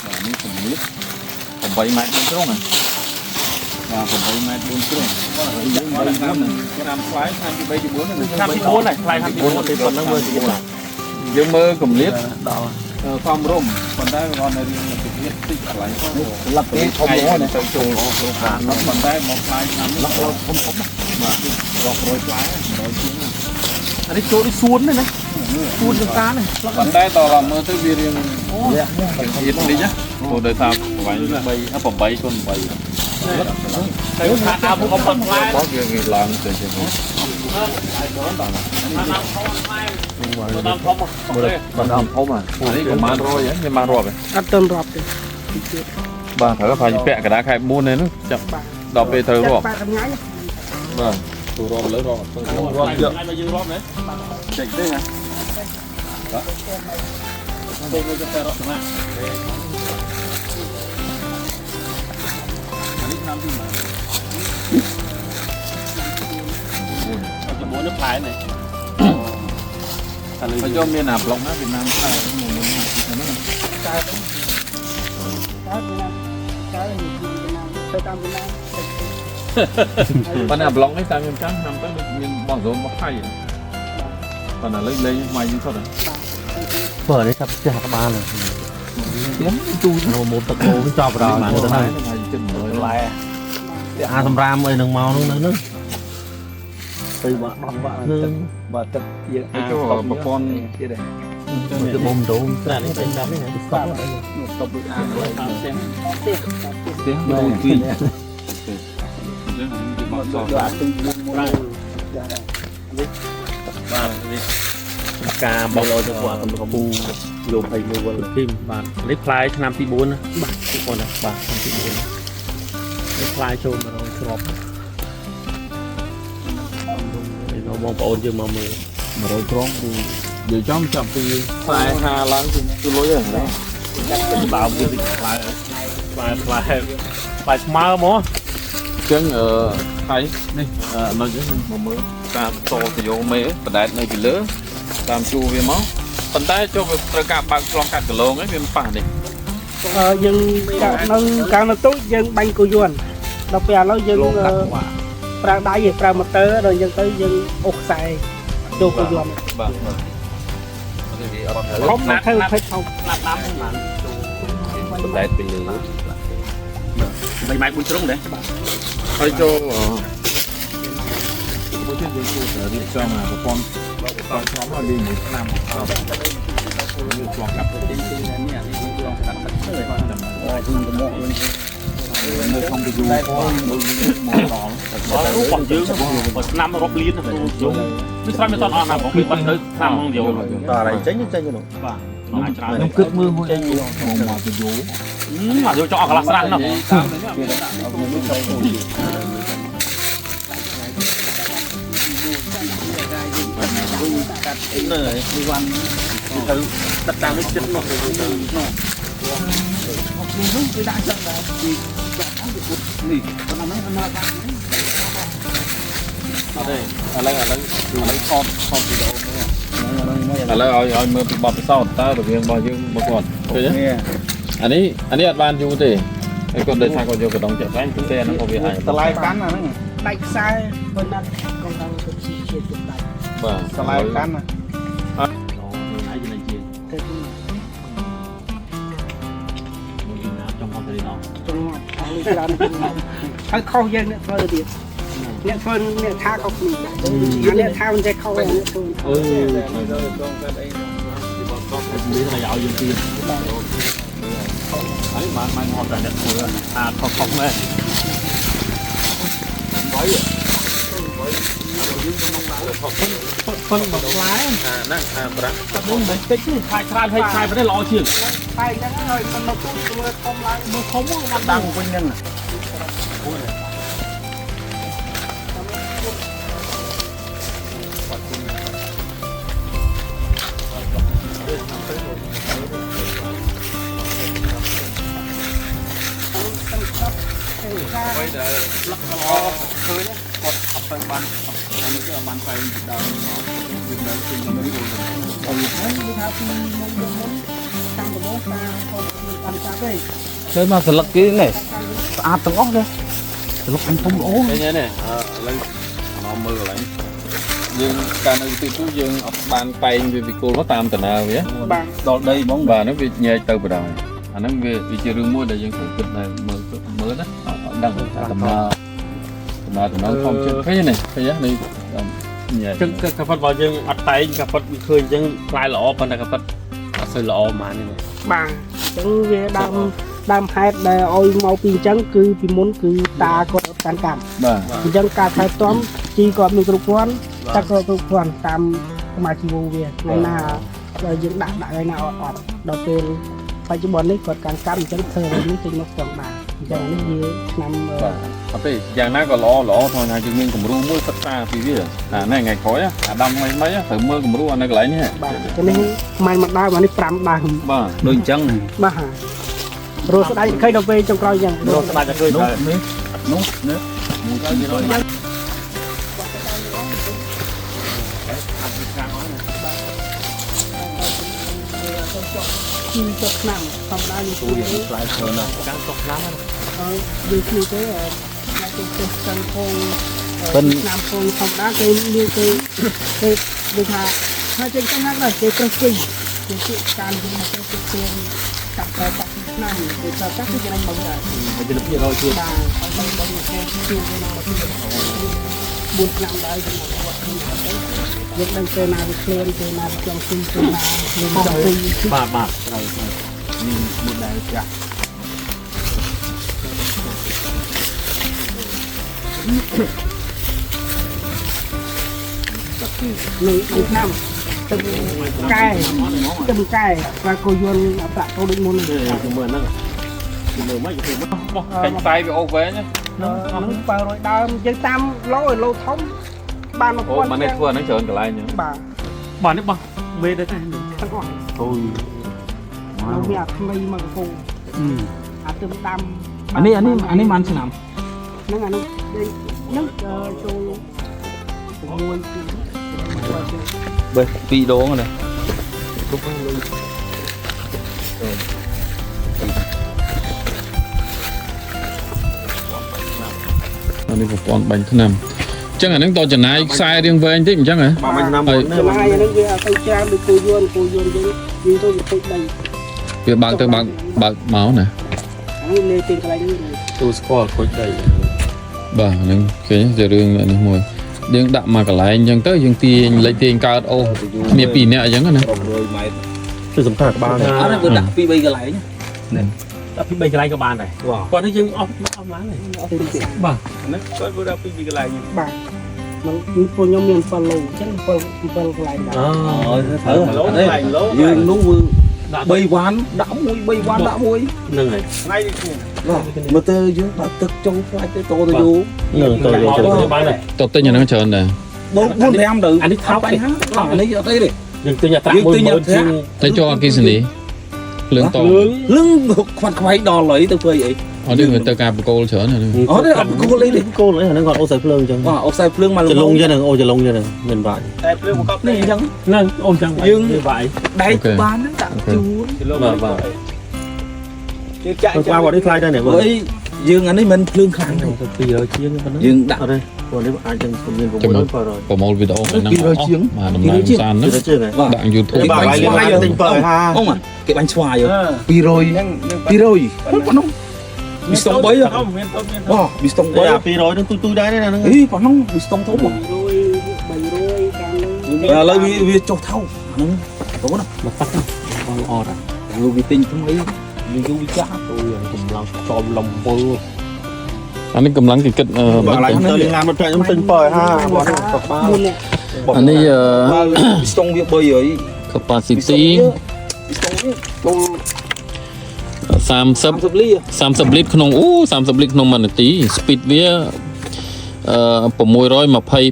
បាទនេះជំរាប8ម៉ែត្រ4ជ្រុងណាបាទ8ម៉ែត្រ4ជ្រុងយើងមកតាមតាមផ្លែឆ្នាំទី3ទី4ហ្នឹង
ឆ្នាំទី4ហើយផ្លែឆ្នាំទី4ទីប៉ុណ្ណឹងមើលទីបាទ
យើងមើលកម្លៀត
ដល់
សំរុំប៉ុន្តែគាត់នៅរៀងជំរាបតិចកន្លែងផង
លឹកគេធំហ្មងណា
ទៅចូលក្នុងខាងនោះប៉ុន្តែមកផ្លែឆ្នាំនេះធំធំបាទរាប់រយផ្លែ100ជាង
អានេះចូលដូចសួននេះណាសួនចង្ការនេះ
ប៉ុន្តែតើមើលទៅវារៀងរៀងតិចណាព្រោះដោយសារប្រវែង3 8គុណ8
ទៅខាដើមអបផ្លែ
របស់វាវាឡើងទៅជាង
ដើមធំផ្លែដើមធំ
បាទដើមធំអានេះប្រហែល100ហ្នឹងមានបានរាប់ទេ
អត់ទាន់រាប់ទេ
បាទត្រូវប្រហែលជាពាក់កណ្ដាលខែ4នេះនោះចាប់ដល់ពេលត្រូវរាប់
បាទថ្ងៃ
បាទទៅរាប់លើរាប់
រាប់យកយើងរាប់ណា
ចេញទេណា
ទៅមួយទៅរាប់ស្មា
អានេះឆ្នាំទីប៉ុន្មាន
9នេះផ្លែនេះ
ហើយយកមានអាប្លុកណាវៀតណាមផ្លែមុនហ្នឹង
កើតកើតណាកើតទៅតាមវៀតណាម
ប៉ុន្តែអាប្លុកនេះតាមខ្ញុំចាំឆ្នាំទៅមានបងហ្សូនមកថៃប៉ុន្តែលើលេងមកយើងសុទ្ធ
បើនេះថាផ្ទះក្បាលហ្នឹង
ទៀតទូ
នៅមុំទឹកគោចប់ដល់ទៅហើយ
ហើយជិត100
ផ្លែ
អាសម្រាមអីនឹងមកហ្នឹងនៅហ្នឹងទៅបាក់ដោះបាក់នឹង
បើទឹកយើងអា
ចូលប្រព័ន្ធ
ទៀតដែរ
ទៅបំដូង
ស្រានេះពេញ10នេះណា
ស្តុប
ស្តុបដូចអា
តាមផ្ទះ
ផ្ទះទូទីអញ្ចឹងវាបត់សោះ
យកអាទឹកមុនមុន
បាទនេះការបោះឲ្យទៅពួកកំពូ
យក21វល់
ធីមបាទនេះផ្លែឆ្នាំទី4ណាបាទទី4ណាបាទឆ្នាំទី4នេះផ្លែចូល100គ្រាប់នេះបងប្អូនយើងមកមើល
100ត្រង់គឺនិយាយចំចាប់ពី45ឡើងគឺលុយហ្នឹងណា
ដើមវាផ្លែផ្លែផ្លែផ្លែស្មើហ្មង
អញ្ចឹងអឺថៃនេះអនុជមកមើលតាមតតយោមេបដែតនៅពីលើតាមជួរវាមកប៉ុន្តែចូលវាត្រូវការបើកឆ្លងកាត់កន្លងឯងវាមិនប៉ះនេះ
យើងនៅកាលនៅទូចយើងបាញ់គោយន្តដល់ពេលឥឡូវយើងប្រើដៃប្រើម៉ូទ័រដល់យើងទៅយើងអូសខ្សែចូលគោយន្ត
បាទបាទ
ធំធ្វើភេទធំ
ឡាប់ដាំបាន
បដែតពីលើ
3ម៉ែត្រ4ជ្រុងដែរ
ហើយចូលមួយទៀតយើងគួរតែរៀបចំអាប្រព័ន្ធតឆ្លងឲ្យវាមួយឆ្នាំវាឆ្លងកាត់
ទីទីនេះអានេះលងកាត់ទឹកទៅអូជុំទៅមក
នៅក្នុងទៅយូរផងមើលមកដល់
ដល់រូបរបស់យើងបើឆ្នាំរាប់លានទៅយើងវាស្រេចមិនតអស់ណាបងវាបាត់នៅឆ្នាំហ្មងយក
តអីចេញចេញនោះ
បាទអាចច្រើន
ខ្ញុំគិតមើលមួយមកមកទៅយូរ
អាយកចង់អស់កន្លះស្រះនោះ
តាមនេះ
កាត់អីនៅហើយវ៉ាន់
ទៅទឹកតាមនេះចិត្តមកទៅ
នោះ
គឺដាក់ចឹងដែរ
នេះប៉ុណ្ណឹងហ្នឹងដាក់
អត់ទេឥឡូវឥឡូវឥឡូវថតថតវីដេអូមើលឥឡូវឲ្យឲ្យមើលពីបទពិសោធន៍តើរវាងរបស់យើងមកគាត់ឃើញទេអានេះអានេះអត់បានយូរទេហើយគាត់ដោយសារគាត់យកកដងចាក់ស្ដែងគឺទេអានោះក៏វាអាច
តម្លៃកាន់អាហ្នឹង
ដាច់ខ្សែប៉ុន្តែកងដល់ទៅជាជាដាច់
បាទ
តម្លៃកាន់ណា
ឯងជា
ទៅ
មួយណាចង់មកទៅនេះ
ត្រង់អស់ ច្រើនហើយខុសយើងអ្នកធ្វើទៀតអ្នកធ្វើអ្នកថាខុសគ្នាអ្នកថាមិនចេះខុសអ្នកធ្វើ
អឺនេះឲ្យយើងទៀតហើយបានបានហត់តែអ្នកធ្វើអាខុសខុសមែនប៉ុនមកផ្លែ
អាហ្នឹងអាប្រាក់
តែមិនតិចទេខែច្រើនហើយខែប្រទេសល្អជាង
តែអញ្ចឹងហើយមិនមកទូមើលធំឡើង
មើលធំមកបាន
តាំងវិញហ្នឹង
អ្វីដែលលក្ខល្អឃើញគាត់អត់ទៅបានអានេះគឺបានបែងពីដើមមកវានៅពេញក្នុងគោល
ហើយនិយាយថាពីមុនមុនតាមដំបូងតាគាត់មានតាមចាប់ទេ
ឃើញមកស្លឹកគេនេះស្អាតទាំងអស់ទេស្លឹកធំល្អ
ឃើញទេឥឡូវមកមើលកន្លែងយើងកាលនៅទីទូយើងអត់បានបែងវាពីគោលមកតាមតាណាវា
បាទ
ដល់ដីហ្មង
បាទហ្នឹងវាញែកទៅបណ្ដោយអាហ្នឹងវាវាជារឿងមួយដែលយើងត្រូវគិតដែរមើលមើលណាអត់ដឹងថាដំណើរដំណើរដំណើរធម្មជាតិឃើញទេឃើញទេនេះញែក
ចឹងកាហ្វិតបើយើងអត់តែងកាហ្វិតវាឃើញអញ្ចឹងផ្លែល្អប៉ុន្តែកាហ្វិតអត់សូវល្អហ្មងនេះ
បាទអញ្ចឹងវាដើមដើមហេតុដែលឲ្យមកពីអញ្ចឹងគឺពីមុនគឺតាគាត់អត់កាន់កម្ម
បាទ
អញ្ចឹងការថែទាំជីគាត់មានគ្រប់គ្រាន់តែក៏គ្រប់គ្រាន់តាមសមាជីវវាថ្ងៃណាដល់យើងដាក់ដាក់ថ្ងៃណាអត់អត់ដល់ពេលបច្ចុប្បន្ននេះគាត់កាន់កម្មអញ្ចឹងធ្វើឲ្យនេះចេញមកស្តង់ដារអញ្ចឹងនេះវាឆ្នាំ
បាទអត់ទេយ៉ាងណាក៏ល្អល្អថងថាយើងមានគំរូមួយសិក្សាពីវាអានេះថ្ងៃក្រោយអាដាំថ្មីថ្មីត្រូវមើលគំរូអានៅកន្លែងនេះ
បាទទៅនេះម៉ែមួយដើមអានេះ5ដើម
បាទ
ដូចអញ្ចឹង
បាទរស់ស្ដាយឃើញដល់ពេលចុងក្រោយអញ្ចឹង
រស់ស្ដាយតែឃើញ
នោះនេះនោះនេះមួយពីរ
ជីចុះឆ្នាំធម្មតាយើង
ទូរៀងផ្លែច្រើនណាស់
ចាំចុះឆ្នាំ
ហើយយើងជួយទៅគេចេះចាំផងឆ្នាំផងធម្មតាគេមានគេគេដូចថាថាចេញចាំណាស់ដែរគេប្រឹសវិញគេជួយការយើងមកគេគេកាប់តែកាប់ឆ្នាំគេកាប់គេចំណេញមកដែរ
ហើយជា200ជាង
បាទហើយបងគេជួយគេមក4ឆ្នាំដែរគេមកវត្តគ្នាទៅយើងដឹងទៅណាវាឃ្លានទៅណាវាចង់ស៊ីទៅណាវាចង់ស៊ី
បាទបាទ
ត្រូវនេះមួយដែលចាស់
នេះឆ្នាំទឹកកែទឹកកែបាទគោយន្តអប្រាក់ទៅដូចមុននេះ
គឺមើលហ្នឹងគឺមើលមិនគឺមើល
បោះកាញ់ផ្សាយវាអូសវែង
ហ្នឹង700ដើមយើងតាមឡូឲ្យឡូធំបាន
អូ
1000
មិននេះធ្វើអាហ្នឹងច្រើនកន្លែងហ្នឹង
បាទ
បាទនេះបោះមេដែរតែ
ទាំងអស់
អូយ
នៅមានអាថ្មីមកកំពង់អាទឹមដាំ
អានេះអានេះអានេះប៉ុន្មានឆ្នាំ
ហ្នឹងអានោះហ្នឹងចូល6ពី
បេះពីរដងណា
គ្រប់ហ្នឹងលុយ
អានេះប្រព័ន្ធបាញ់ថ្នាំអញ្ចឹងអាហ្នឹងតចំណាយខ្សែរៀងវែងតិចអញ្ចឹងហ៎
បាទមួយឆ្នាំមុន
ចំណាយអាហ្នឹងវាទៅច្រើនដូចគោយន្តគោយន្តយើងយើងទៅវាពុជដី
វាបើកទៅបើកបើកមកណា
អានេះលេទីកន្លែងនេះ
ទូស្គាល់ខូចដី
បាទហ្នឹងឃើញជារឿងនេះមួយយើងដាក់មកកន្លែងអញ្ចឹងទៅយើងទាញលេខទាញកើតអូគ្នាពីរនាក់អញ្ចឹងណា
100ម៉ែត្រ
គឺសំខាន់ក្បាល
អត់ទេបើដាក់ពី3កន្លែង
ដល់ពី3កន្លែងក៏បានដែរគាត់នេះយើងអស់អស់ឡើងហើយ
អត់ទេ
បាទ
ហ្នឹងគាត់ធ្វើដល់ពីកន្លែង
បាទมันពួកខ្ញុំមាន7ឡូអញ្ចឹង7 7កន្លែងដែរ
អូ
អូត្រូវ
ឡូកន្លែងឡូ
យើងនោះវា3វ៉ាន់ដាក់មួយ3វ៉ាន់ដាក់មួយ
ហ្នឹងហើយ
ថ្ងៃនេះគ្នា
មើលទៅយើងបើកទឹកចូលផ្លាច់ទៅតទៅយូរ
នឹងទៅយកទៅ
បានដែរ
តទិញអាហ្នឹងច្រើនដែរ
4 5ទៅ
អានេះថោក
បញ្ហាអានេះអត់អីទេ
យើងទិញអាត្រាក់10000ជាង
តែចូលអគិសនីភ្លើងត
លឹងខ្វាត់ខ្វែងដល់លុយទៅធ្វើអី
អត់ទេវាទៅការបកគោលច្រើនហ្នឹង
អត់ទេអត់គោលអីទេ
គោលអីអាហ្នឹងគាត់អូសឲ្យភ្លើងអញ្ចឹង
បាទអុកខ្សែភ្លើងមក
ចលងចឹងហ្នឹងអូចលងចឹងហ្នឹងមិនបាច់
តែភ្លើងមកកប់
នេះអញ្ចឹង
ហ្នឹងអូចឹងវាយ
ដែកបានហ្នឹងដាក់ជួន
បាទបាទ
គេចាក់
ក្បាលគាត់នេះថ្លៃដែរនេះ
ព្រោះអីយើងអានេះមិនភ្លើងខ្លាំងទេ
200ជាងប៉ុណ្ណឹង
យើងដាក់
អត់ទេព្រោះនេះអាចនឹងមាន600 700
ប្រមូលវីដេអូហ្នឹង
200ជាង
បាទដំណើរសានហ្នឹង
200ជាងហ៎
បាទ
ដាក់ YouTube
គេបាញ់ស្វាយ
ទិញ750
អូគេបាញ់ស្វាយ200
ហ្នឹង
200ប៉ុណ្ណឹង ប៊ីស្តុង3ហ៎
មានតូចមាន
វ៉ាប៊ីស្តុង3
អា200នឹងទូចទូចដែរណាហ្នឹង
អីប៉ុណ្ណឹងប៊ីស្តុងធំ
200 300កាលនោះ
ឥឡូវវាវាចុះថោកហ្នឹងបងណា
មកប៉ាត់បងល្អដែរ
លោកវាទិញថ្មីវាយូរវាចាស់
ទូកម្លាំងចំលំវើ
អានេះកម្លាំងគេគិតអឺ
បាទឡើយទៅលេងឡានមិត្តភក្តិខ្ញុំទិញ750បងកប៉ាល់
4នាក់
អានេះអឺ
បើប៊ីស្តុងវា300
capacity
ប៊ីស្តុងវាចូល
30
30លី
30លីត្រក្នុងអូ30លីត្រក្នុង1នាទី speed វាអឺ620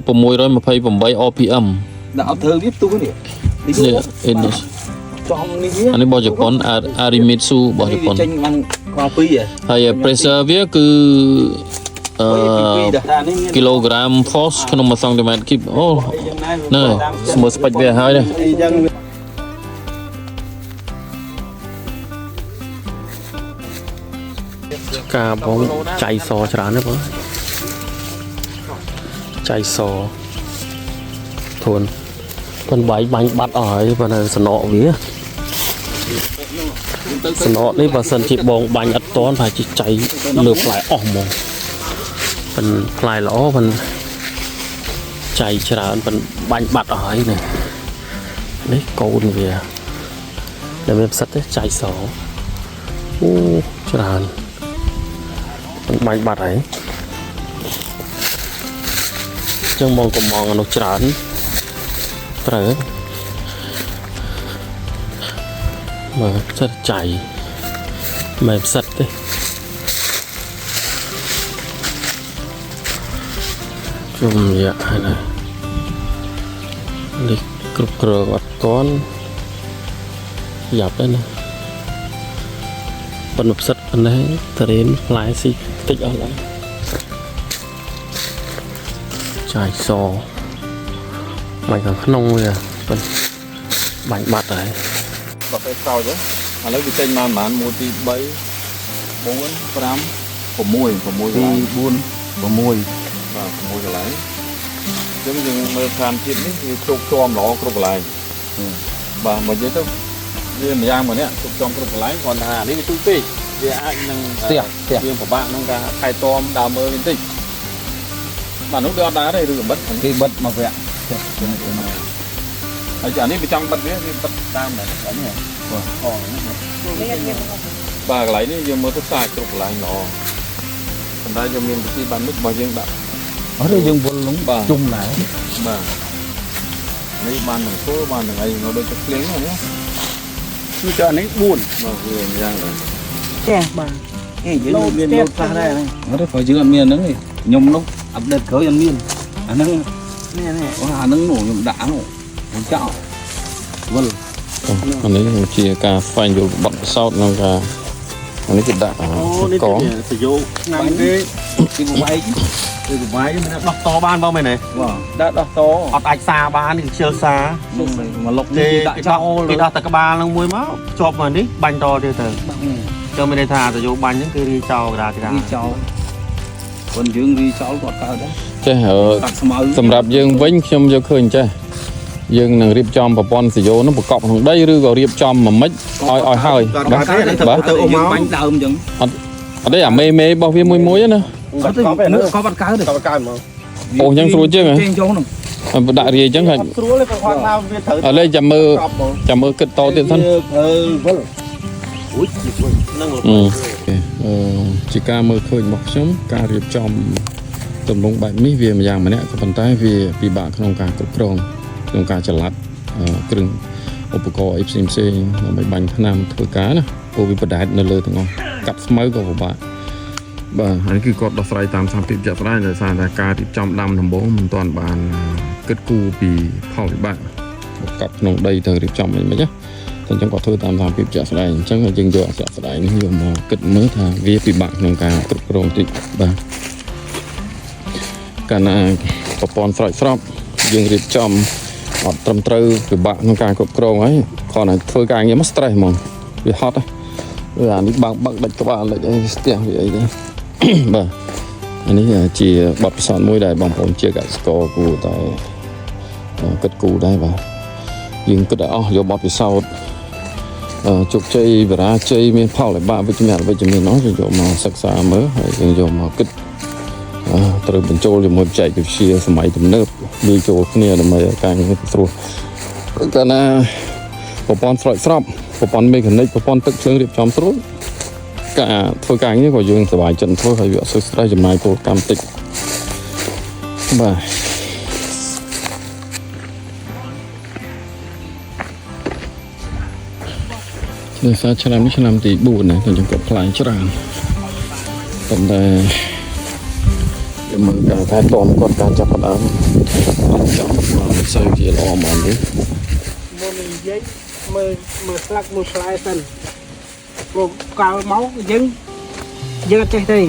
628 rpm
ដាក់អត់ធ្វើវាផ្ទុះនេះនេះ
នេះ
ចំនេះវា
អានេះរបស់ជប៉ុន Arimitsu របស់ជប៉ុន
ចេញបានក្បាល2ហ៎
ហើយ pressure វាគឺអឺ
តែនេះមាន
គីឡូក្រាម force ក្នុង1សង់ទីម៉ែត្រគីបអូ
អីយ៉ាងណា
ហ្នឹងហើយស្មើស្ពេចវាហើយណា
អីយ៉ាង
ការបងចៃសច្រើនណាស់បងចៃសធួនប៉ុនបាយបាញ់បាត់អស់ហើយប៉ុន្តែសំណក់វាសំណក់នេះបើសិនជាបងបាញ់អត់តន់ប្រហែលជាចៃលើផ្លែអស់ហ្មងប៉ុនផ្លែល្អប៉ុនចៃច្រើនប៉ុនបាញ់បាត់អស់ហើយនេះនេះកូនវាដែលមានផ្សិតទេចៃសអូច្រើន มันបាញ់បាត់ហើយអញ្ចឹងបងកំងអានោះច្រើនត្រូវមើលផ្សិតចៃមិនផ្សិតទេជុំរយៈហើយណានេះគ្រប់គ្រងអត់តន់យ៉ាប់ហើយណា ប៉ុន្តែផ្សិតប៉ុណ្ណេះតរេនផ្លែស៊ីតិចអស់ឡើយចាយសមកខាងក្នុងវាប៉ុនបាញ់បាត់ហើយ
ដល់ពេលក្រោយទៅឥឡូវវាចេញមកប្រហែល1 2 3 4 5 6 6កន្លែង
4 6
បាទ6កន្លែងអញ្ចឹងយើងមើលស្ថានភាពនេះវាជោគជាំល្អគ្រប់កន្លែងបាទមកនិយាយទៅវាម្យ៉ាងម្នាក់ជោគជាំគ្រប់កន្លែងគ្រាន់តែថាអានេះវាទូចពេកវាអាចនឹង
ផ្ទះផ្ទះ
យើងពិបាកក្នុងការថែទាំដើមមើលវាបន្តិចបាទនោះវាអត់ដែរទេឬក៏បិទ
គេបិទមកវគ្គផ្ទះជាងនេះ
ហើយអានេះវាចង់បិទវាវាបិទតាមដែរអានេះបាទអនេះបាទកន្លែងនេះយើងមើលទៅស្អាតគ្រប់កន្លែងល្អប៉ុន្តែយើងមានវិធីបាននេះរបស់យើងដាក់
អត់ទេយើងវល់នោះ
បាទ
ជុំដែរ
បាទនេះបាននឹងធ្វើបាននឹងអីមកដូចទឹកភ្លៀងហ្នឹងណា
គឺចុះនេះ4
បាទវាយ៉ាងដែរ
ផ្ទះបាទ
យើងមានលោតខ្លះដែរ
អត់ទេព្រោះយើងអត់មានហ្នឹងទេខ្ញុំនោះអាប់ដេតក្រោយអត់មានអាហ្នឹង
នេះនេះ
អូអាហ្នឹងនោះខ្ញុំដាក់នោះខ្ញុំចោលវល់
អានេះជាការស្វែងយល់បទពិសោធន៍ក្នុងការអានេះគេដាក់
អូនេះ
កង
សយោ
ឆ្នាំគេ
ទីបបែក
គឺសុបាយមិនដោះតបានបងមែនទេ
បាទ
ដាក់ដោះត
អត់អាចសាបានគឺខ្ជិលសា
មកលុក
គេ
នេះដាក់ចោល
គេដោះតែក្បាលនឹងមួយមកជាប់មកនេះបាញ់តទៀតទៅចឹងមានន័យថាតយោបាញ់ហ្នឹងគឺរីចោលកដាកដា
រីចោលคนយើងរីចោលគាត់កើតដែរ
ចេះអឺ
កាត់ស្មៅ
សម្រាប់យើងវិញខ្ញុំយកឃើញចេះយើងនឹងរៀបចំប្រព័ន្ធសយោនឹងប្រកបក្នុងដីឬក៏រៀបចំមួយម៉េចឲ្យឲ្យហើយបាទបាទ
ទៅអូមកបាញ់ដើមអញ្ចឹង
អត់ទេអាមេមេរបស់វាមួយមួយណា
អត់ទេនៅកប់អត់កើតទេ
កកើតមក
អូអញ្ចឹងស្រួលជាងហ៎
ចេញចូលហ្នឹង
ឲ្យដាក់រាយអញ្ចឹងហើយ
ស្រួលទេព្រោះគាត់ថាវាត្រូវ
ឥឡូវចាំមើលចាំមើលគិតតទៀតសិន
ប្រើវល់
នឹង
អឺអឺជាការមើលឃើញរបស់ខ្ញុំការរៀបចំទម្រង់បែបនេះវាម្យ៉ាងម្នាក់ក៏ប៉ុន្តែវាពិបាកក្នុងការគ្រប់គ្រងក្នុងការចល័តអឺគ្រឿងឧបករណ៍អីផ្សេងផ្សេងៗដើម្បីបាញ់ថ្នាំធ្វើការណាព្រោះវាបដែតនៅលើទាំងអស់កាត់ស្មៅក៏ពិបាកបាទហើយគឺគាត់ដោះស្រាយតាមស្ថានភាពជាក់ស្ដែងដោយសារតែការរៀបចំដាំដំបូងមិនទាន់បានគិតគូរពីផលវិបាកកប់ក្នុងដីទៅរៀបចំអីមិនណា តែអញ្ចឹងគាត់ធ្វើតាមស្ថានភាពជាក់ស្ដែងអញ្ចឹងយើងយកជាក់ស្ដែងនេះយកមកគិតមើលថាវាពិបាកក្នុងការគ្រប់គ្រងតិចបាទកាលណាប្រព័ន្ធស្រោចស្រពយើងរៀបចំអត់ត្រឹមត្រូវពិបាកក្នុងការគ្រប់គ្រងហើយគ្រាន់តែធ្វើការងារមក stress ហ្មងវាហត់ហ៎វាអានេះបើកបើកដាច់ក្បាលដាច់អីស្ទះវាអីទៅ បាទអានេះជាបទពិសោធន៍មួយដែលបងប្អូនជាកសិករគួរតែគិតគូរដែរបាទយើងគិតឲ្យអស់យកបទពិសោធន៍ ជោគជ័យបរាជ័យមានផលវិបាកវិជ្ជមានអវិជ្ជមាននោះយើងយកមកសិក្សាមើលហើយយើងយកមកគិតត្រូវបញ្ចូលជាមួយបច្ចេកវិទ្យាសម័យទំនើបលាយចូលគ្នាដើម្បីឲ្យការងារស្រួលកាលណាប្រព័ន្ធស្រោចស្រពប្រព័ន្ធមេកានិកប្រព័ន្ធទឹកភ្លើងរៀបចំស្រួលការធ្វើការងារក៏យើងសប្បាយចិត្តធ្វើហើយវាអត់សូវ stress ចំណាយពលកម្មតិចបាទ ដោយសារឆ្នាំនេះឆ្នាំទី4ណាខ្ញុំគាត់ខ្លាញ់ច្រើនប៉ុន្តែយើងមើលការថែទាំគាត់ការចាប់ផ្ដើមអត់ចំមិនសូវជាល្អហ្មងទេ
មុននិយាយមើលមើលស្លឹកមើលផ្លែសិនព្រោះកាលមកយើងយើងអត់ចេះទេ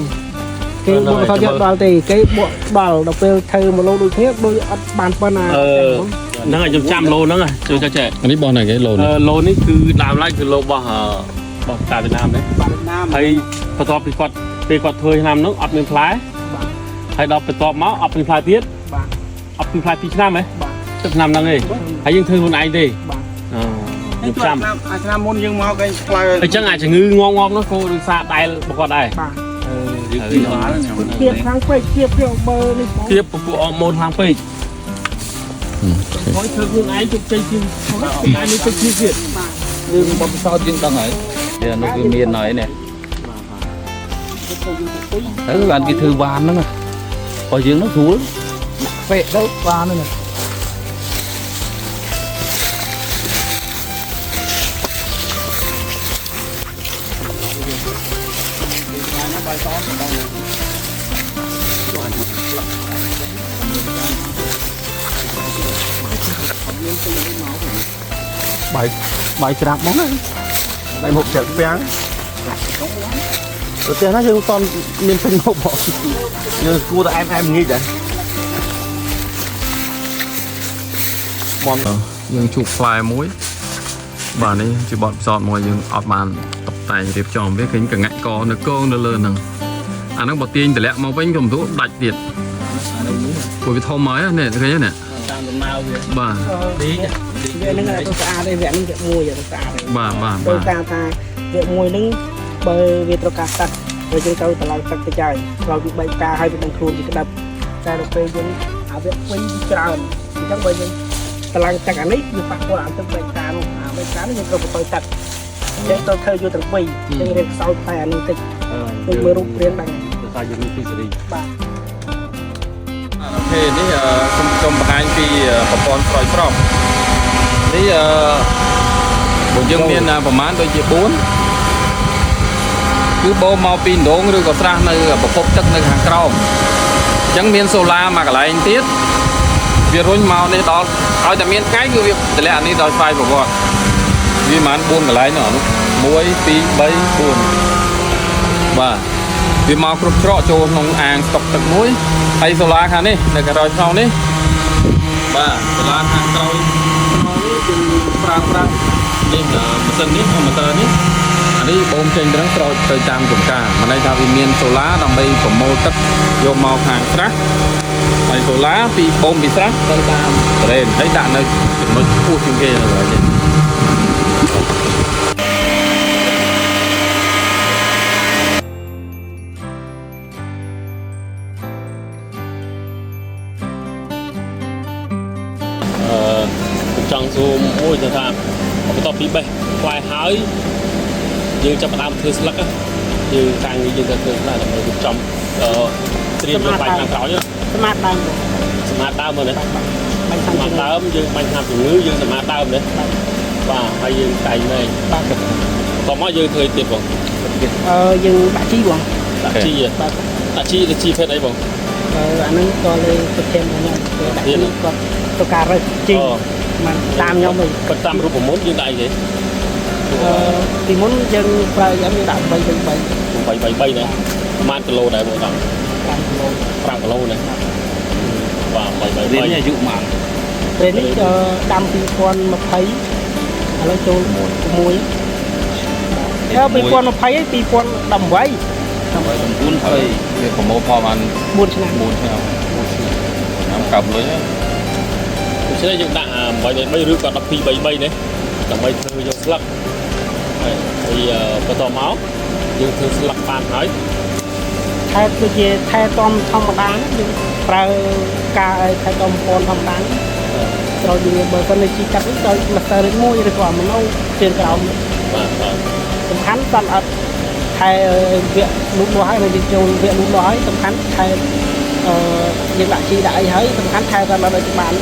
គេបកថាយកដល់ទេគេបកដល់ដល់ពេលធ្វើមកលោដូចគ្នាដូចអត់បានប៉ុណ្ណា
អឺហ្នឹងហើយខ្ញុំចាំឡូហ្នឹងជួយចេះចេះ
អានេះបោះណាគេឡូនេះ
ឡូនេះគឺដើមឡើយគឺឡូរបស់របស់តាវៀតណាមនេះ
បាទណាម
ហើយបន្ទាប់ពីគាត់ពេលគាត់ធ្វើឆ្នាំហ្នឹងអត់មានផ្លែ
បាទ
ហើយដល់បន្ទាប់មកអត់មានផ្លែទៀត
បាទ
អត់មានផ្លែ2ឆ្នាំហ៎
បាទ
ទៅឆ្នាំហ្នឹងឯងហើយយើងធ្វើខ្លួនឯងទេ
បាទ
អឺខ្ញុំចាំ
អាឆ្នាំមុនយើងមកគេផ្លែ
អញ្ចឹងអាចជំងឺងំងំនោះក៏ដូចសារដែលរបស់គាត់ដែរ
បាទ
យើងពីបាល
ទៀបខាងពេកទៀបទៀបបើនេះបង
ទៀបពពួកអរម៉ូនខ្លាំងពេកហើយធ្វើខ្លួនឯងជោគជ័យជាងតែនេះទៅជាទៀត
យើងបបពិសោធន៍យើងដឹងហើយវានោះវាមានហើយនេះទៅបានគេធ្វើបានហ្នឹងបើយើងនោះស្រួលពេកទៅបានហ្នឹង
បាយបាយច្រាបមកណាបាយមុខច្រាបពាំងទៅផ្ទះណាយើងអត់មានពេញមុខផងយើងគួរតែអែមអែមងាយដែរ
បនយើងជួបផ្លែមួយបាទនេះជាបទពិសោធន៍មួយយើងអត់បានតុបតែងរៀបចំវាឃើញកងាក់កនៅកងនៅលើហ្នឹងអាហ្នឹងបើទាញតម្លាក់មកវិញក៏មិនរួចដាច់ទៀតព្រោះវាធំហើយនេះឃើញទេនេះ
តាមដំណើរវា
បាទ
ទី
វាហ្នឹងទៅស្អាតឯវគ្គហ្នឹងវគ្គមួយទៅស្អាតឯ
បាទបាទ
ដោយ
បាទ
តាមថាវគ្គមួយហ្នឹងបើវាត្រូវការទឹកបើយើងត្រូវតម្លើងទឹកទៅហើយក្រោយពីបែកការហើយវាដឹងខ្លួនជាក្តាប់តែដល់ពេលយើងអាវគ្គពីរច្រើនអញ្ចឹងបើយើងតម្លើងទឹកអានេះវាប៉ះពាល់អាទឹកបែកការនោះអាបែកការនោះយើងត្រូវបន្ថយទឹកអញ្ចឹងត្រូវធ្វើយកទាំងពីរអញ្ចឹងរៀងខ្សោយផ្លែអានេះតិចដូចមើលរូបរាងដឹង
ដោយសារយើងមានពីសេរី
បាទ
OK នេះខ្ញុំសូមបង្ហាញពីប្រព័ន្ធស្រោចស្រពនេះអឺបើយើងមានប្រមាណដូចជា4គឺបូមមកពីដងឬក៏ស្រះនៅប្រភពទឹកនៅខាងក្រោមអញ្ចឹងមានសូឡាមួយកន្លែងទៀតវារុញមកនេះដល់ឲ្យតែមានថ្ងៃគឺវាតម្លាក់អានេះដល់ស្វ័យប្រវត្តិវាប្រហែល4កន្លែងនោះ1 2 3 4បាទវាមកគ្រប់ច្រកចូលក្នុងអាងស្តុកទឹកមួយហើយសូឡាខាងនេះនៅក្រោយខ្នងនេះបាទសូឡាខាងក្រោយខ្នងនេះគឺប្រើប្រាស់នេះម៉ាស៊ីននេះកុំព្យូទ័រនេះអានេះបូមចេញត្រឹងស្រោចទៅតាមចំការមានន័យថាវាមានសូឡាដើម្បីប្រមូលទឹកយកមកខាងស្រះហើយសូឡាពីបូមពីស្រះទៅតាមត្រេនហើយដាក់នៅចំណុចខ្ពស់ជាងគេនៅកន្លែងនេះ
អឺខ្ញុំចង់សួរមួយទៅថាបន្ទាប់ពីបេះផ្លែហើយយើងចាប់ផ្ដើមធ្វើស្លឹកណាយើងការងារយើងត្រូវធ្វើស្លឹកដើម្បីរៀបចំអឺត្រៀមយកបាញ់ខាងក្រោយណា
ស្មាតដើម
សម្រាប់ដើមមើលនេះ
បាញ់ខាង
សម្រាប់ដើមយើងបាញ់ថ្នាំជំងឺយើងសម្រាប់ដើមនេះបាទហើយយើងតែងមែង
បាទ
បន្ទាប់មកយើងធ្វើទៀតបង
អឺយើងដាក់ជីបង
ដាក់ជី
បាទ
ដាក់ជីទៅជីភេទអីបង
អឺអាហ្នឹងក៏លេប្រធានរបស់ខ្ញុំគេដាក់ជីគាត់ទៅការរើសជីមិនតាមខ្ញុំវិញ
គាត់តាមរូបមន្តយើងដាក់អីគេ
អឺពីមុនយើងប្រើយ៉ាងយើងដាក់3 3 3
8 3 3ណាប្រហែលគីឡូដែរបងតាម
5គីឡូ
5គីឡូណាបាទ8 3
រៀន
3
អាយុប៉ុន្មាន
ពេលនេះដាំ2020ឥឡូវចូល6អឺ2020ហើយ2018
9ហើយ
វាប្រមូលផលបាន
4ឆ្នាំ
4ឆ្នាំ4ឆ្នាំឆ្នាំកាប់លុយហើយ
ដូច្នេះយើងដាក់8 3 3ឬក៏12 3 3នេះដើម្បីធ្វើយកស្លឹក ហើយហើយបន្តមកយើងធ្វើស្លឹកបានហើយ
ថែដូចជាថែទាំធម្មតាយើងប្រើការឲ្យថែទាំពនធម្មតាត្រូវយើងបើសិនជាជីកាត់នេះត្រូវម្សៅឬមួយឬក៏អាម៉ូណូជើងក្រោម
បាទបាទ
សំខាន់សត្វអត់ថែវគ្គលូតលាស់ហើយនៅយើងចូលវគ្គលូតលាស់ហើយសំខាន់ថែអឺយើងដាក់ជីដាក់អីហើយសំខាន់ថែសត្វល្អឲ្យបាន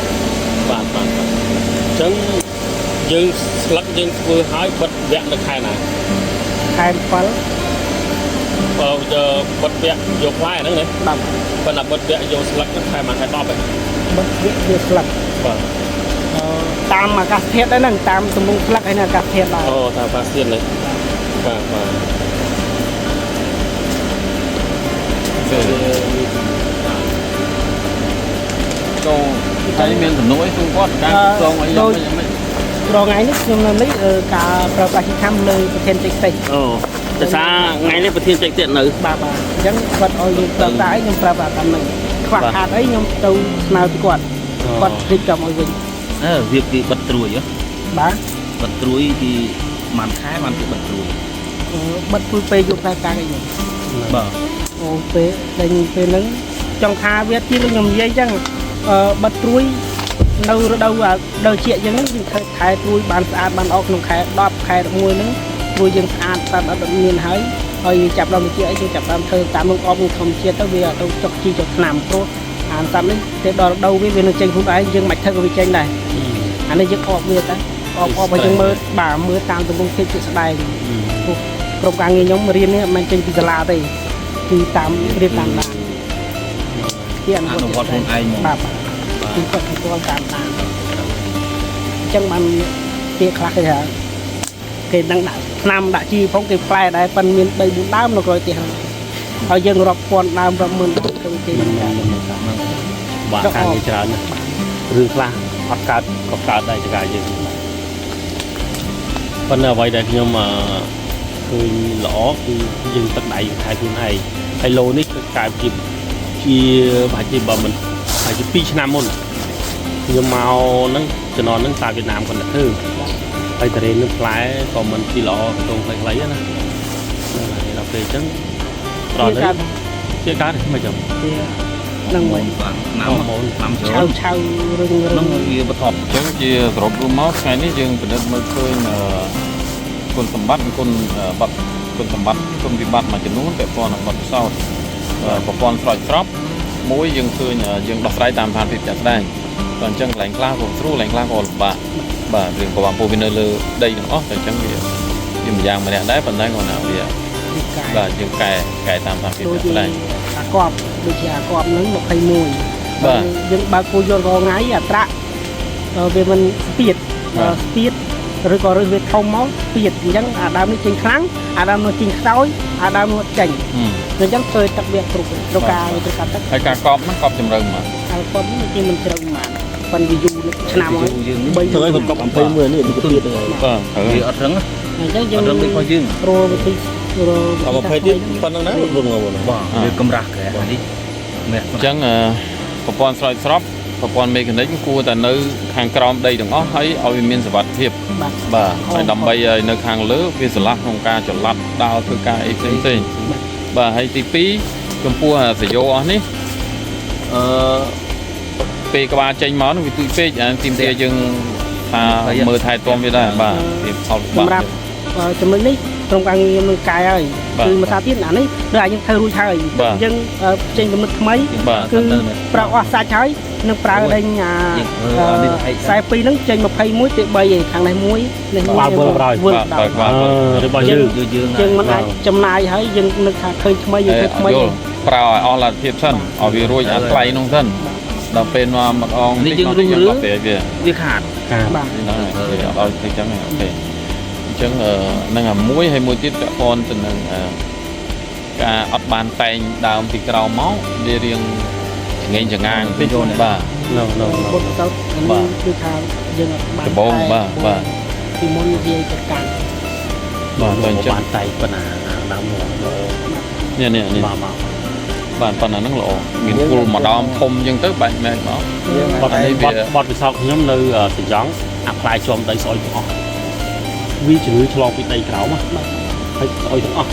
បាទបាទបាទអញ្ចឹងយើងស្លឹកយើងធ្វើហើយបិទវគ្គនៅខែណា
ខែ7
បើបិទវគ្គយកផ្លែហ្នឹងណា
បាទ
ប៉ុន្តែបិទវគ្គយកស្លឹកហ្នឹងខែមួយខែ10ហ្នឹង
បិទវគ្គវាស្លឹក
បាទ
អឺតាមអាកាសធាតុដែរហ្នឹងតាមទំនងស្លឹកហើយនឹងអាកាសធាតុដែរ
អូតាមប៉ាសៀននេះបាទបាទ
ចូលហើយមានសំណួរអីសួរគាត់ការសងអីយ៉ាងម៉េចយ៉ាងម៉េច
រងថ្ងៃនេះខ្ញុំនៅនេះការប្រើប្រាស់ជីខាំលើប្រធានតិចតិច
អូដោយសារថ្ងៃនេះប្រធានតិចទៀតនៅ
បាទបាទអញ្ចឹងគាត់ឲ្យយើងប្រើប្រាស់អីខ្ញុំប្រើប្រាស់តាមហ្នឹងខ្វះខាតអីខ្ញុំទៅស្នើពីគាត់គាត់រៀបចំឲ្យវិញ
អឺវាគេបិទត្រួយហ៎
បាទ
បិទត្រួយពីប្រហែលខែបានគេបិទត្រួយ
បិទពុយពេលយកផ្លែកាអីខ្ញុំ
បាទ
អូពេលដេញពេលហ្នឹងចង់ថាវាជាដូចខ្ញុំនិយាយអញ្ចឹងអឺបិទត្រួយនៅរដូវអាដូវជាអញ្ចឹងយើងធ្វើថែត្រួយបានស្អាតបានអស់ក្នុងខែ10ខែ11ហ្នឹងត្រួយយើងស្អាតតាមអត់មានហើយហើយយើងចាប់ដល់ជាអីយើងចាប់តាមធ្វើតាមនឹងអបនឹងធម្មជាតិទៅវាទៅចុកជីចុកថ្នាំព្រោះអានតាមនេះទៅដល់រដូវវាវានឹងចេញខ្លួនឯងយើងមិនធ្វើក៏វាចេញដែរអានេះយើងអបវាទៅអបអបឲ្យយើងមើលបាទមើលតាមទម្រង់ភាពជាក់ស្ដែងព្រោះក្រុមការងារខ្ញុំរៀននេះមិនមែនចេញពីសាលាទេគឺតាមរៀបតាមដានជាអ
អ
នុ
នុវត្តខ្លួនឯងមក
បាទគឺគាត់ផ្ទាល់តាមដានអញ្ចឹងបានពាក្យខ្លះគេថាគេនឹងដាក់ថ្នាំដាក់ជីផងគេផ្លែដែរប៉ិនមាន3 4ដើមនៅក្រោយផ្ទះហ្នឹងហើយយើងរាប់ពាន់ដើមរាប់ម៉ឺនដើមទៅគេមិនកើត
បាទការងារច្រើនណាស់រឿងខ្លះអត់កើតក៏កើតដែរចកាយើងប៉ុន្តែអ្វីដែលខ្ញុំអឺឃើញល្អគឺយើងទឹកដៃយើងថែខ្លួនឯងហើយឡូនេះគឺកើតជាជាប្រហែលជាបើមិនប្រហែលជា2ឆ្នាំមុនខ្ញុំមកហ្នឹងជំនាន់ហ្នឹងតាវៀតណាមគាត់ទៅធ្វើហើយតារេននឹងផ្លែក៏មិនជាល្អកតុងខ្លីៗណាហ្នឹងហើយដល់ពេលអញ្ចឹងដល់នេះជាកើតមិនចឹង
ហ្នឹងវិញ
បាទឆ្នាំឆ្នាំច្
ឆៅ
រើន
ឆៅរឹងរឹ
ហ្នឹង
ង
វាបន្ថប់
អញ្ចឹងជាសរុបរួមមកថ្ងៃនេះយើងពិនិត្យមើលឃើញអឺគុណសម្បត្តិនិងគុណបត្តិគុណសម្បត្តិគុណវិបត្តិមួយចំនួនពាក់ព័ន្ធនឹងបទពិសោធន៍ប្រព័ន្ធស្រោចស្រពមួយយើងឃើញយើងដោះស្រាយតាមស្ថានភាពជាក់ស្ដែងតែអញ្ចឹងកន្លែងខ្លះក៏ស្រួលកន្លែងខ្លះក៏លំបាកបាទរឿងប្រវត្តិពូវានៅលើដីទាំងអស់តែអញ្ចឹងវាវាម្យ៉ាងម្នាក់ដែរប៉ុន្តែគាត់ថាវា
វាកែ
បាទយើងកែកែតាមស្ថានភាព
ដូចជា
ជាក់ស្ដែង
អាកប់ដូចជាអាកប់ហ្នឹង21
បាទ
យើងបើកគោយន្តរាល់ថ្ងៃអាត្រាក់វាមិនស្ពាតស្ពាតឬក៏រើសវាធំមកស្ពាតអញ្ចឹងអាដើមនេះចេញខ្លាំងអាដើមនោះចេញខ្សោយអាដើមនោះចេញអញ្ចឹងធ្វើទឹកវាគ្រប់ត្រូវការវាត្រូវការទឹក
ហើយការកប់ហ្នឹងកប់ជំរៅមក
អាកប់នេះគេមិនជ្រៅប៉ុន្មានប៉ុន្តែវាយូរឆ្នាំហើយ
យើងនេះ
3
ធ្វើឲ្យកប់21នេះវាទៀតហ្នឹង
បាទត្រូវ
វាអត់រឹង
អញ្ចឹងយើង
អត់រឹងដូចរបស់យើង
រកវិធីរក
អ20ទៀតប៉ុណ្្នឹងណារុនងង
បាទវាកម្រាស់ក្រែនេះនេះ
អញ្ចឹងប្រព័ន្ធស្រោចស្រពប្រព័ន្ធមេកានិកគួរតែនៅខាងក្រោមដីទាំងអស់ហើយឲ្យវាមានសុវត្ថិភាព
បាទ
បាទហើយដើម្បីឲ្យនៅខាងលើវាស្រឡះក្នុងការចល័តដើរធ្វើការអីផ្សេងផ្សេងបាទហើយទី2ចំពោះសយោអស់នេះអឺពេលក្បាលចេញមកនោះវាទូចពេកអាទីមទាយើងថាមើលថែទាំវាដែរបាទវាផលវិបាក
សម្រាប់ចំណុចនេះក្រុមការងារខ្ញុំនឹងកែហើយគឺមួយសាទៀតអានេះដូចអាយើងធ្វើរួចហើយយើងចេញគំនិតថ្មី
បាទ
គឺប្រើអស់សាច់ហើយនឹងប្រើដេញអា42ហ្នឹងចេញ21ទៅ3ឯងខាងនេះមួយនេះមួយ
បាទវិលក្រោយ
វិល
បាទ
ដល់
បាទ
របស់យើង
យើងយើង
យើងមិនអាចចំណាយហើយយើងនឹកថាឃើញថ្មីយើងធ្វើថ្មី
យល់ប្រើឲ្យអស់លទ្ធភាពសិនឲ្យវារួចអាថ្លៃនោះសិនដល់ពេលមកម្ដងតិចមកតិចយើងដោះស្រាយវា
វាខាត
បាទ
ហ្នឹងហើយវាអត់ឲ្យធ្វើចឹងទេ OK អញ្ចឹងនឹងអាមួយហើយមួយទៀតពាក់ព័ន្ធទៅនឹងការអត់បានតែងដើមពីក្រោមមកវារៀងចងេងចងាងតិចបាទ
ណូណូ
បុតទៅអានេះគឺថាយើងអត់បាន
ដំបងបាទបាទ
ពីមុននិយាយទៅកាន់
បាទតែបានតែប៉ុណ្ណាដើម
នេះនេះនេះ
បាទបាទ
បាទប៉ុណ្ណាហ្នឹងល្អមានគល់មួយដើមធំអញ្ចឹងទៅបាច់មែនមក
បត់បត់បត់វិសោកខ្ញុំនៅសញ្ចង់អាផ្លែជាំដីស្អុយទាំងអស់ វាជំងឺឆ្លងពីដីក្រោមណាហើយស្អុយទាំងអស់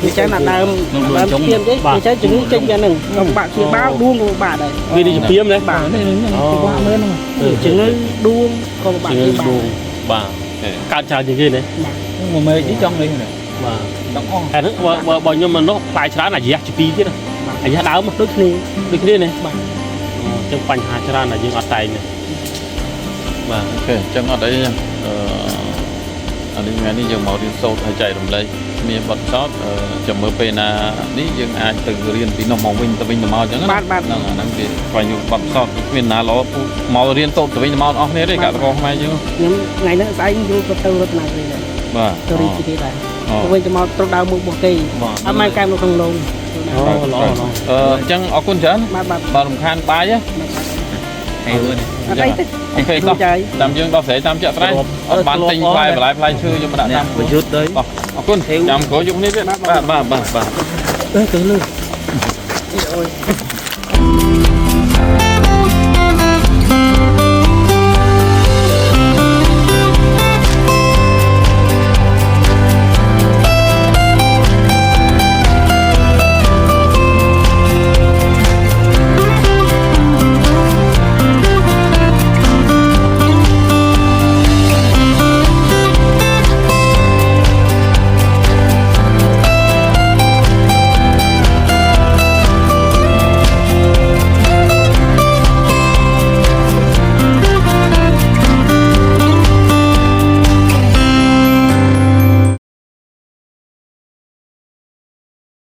វាចឹងណាដើមដើមទៀមទេវាចឹងជំងឺចេញពីហ្នឹងក៏បាក់ជាបាល់ដួងក៏បាក់ដែរ
វានេះជាពីមណា
បាទ
នេះនេះបាក់មើលហ្នឹង
ជំងឺដួងក៏បាក់
ជំងឺ
ជាបាល់
ដួងបាទកើតច្រើនជាងគេណា
មួយមេឃនេះចង់នេះ
បាទ
ទាំងអស់
តែហ្នឹងបើបើខ្ញុំមិននោះផ្លែច្រើនអាយ៉ាស់ជាពីរទៀតអាយ៉ាស់ដើម
ដូចគ្នា
ដូចគ្នាណា
បាទ
អញ្ចឹងបញ្ហាច្រើនដែលយើងអត់តែងនេះបាទ
OK អញ្ចឹងអត់អីទេអឺអានេះថ្ងៃនេះយើងមករៀនសូត្រហើយចែករំលែកមានបទពិសោធន៍អឺចាំមើលពេលណានេះយើងអាចទៅរៀនពីនោះមកវិញទៅវិញទៅមកអញ្ចឹងណា
បាទបាទ
ហ្នឹងអាហ្នឹងវាស្វែងយល់បទពិសោធន៍គ្មានណាល្អពូមករៀនសូត្រទៅវិញទៅមកអស់គ្នាទេកសិករខ្មែរយើង
ខ្ញុំថ្ងៃហ្នឹងស្អែកយល់ក៏ទៅរតនគិរីដែរ
បាទ
ទៅរីកគេដែរ
អូ
ទៅវិញទៅមកត្រូវដើមមុខរបស់គេ
បាទ
អត់មកកែមនៅក្នុងលង
អូល្អល្អ
អឺអញ្ចឹងអរគុណច្រើន
បាទបាទ
បាទរំខានបាយហ៎
ហើយមើលនេះ
អត់អីទេ
អូខេតោះ
ចាយ
តាមយើងដោះស្រាយតាមជាក់ស្ដែងអត់បានទិញផ្លែបន្លែផ្លែឈើយកមកដាក់តាម
ប្រយុទ្ធទៅ
តោះអរគុណចាំក្រោយយកគ្នាទៀតបាទបាទបាទបាទ
អឺទៅលើ
អូយ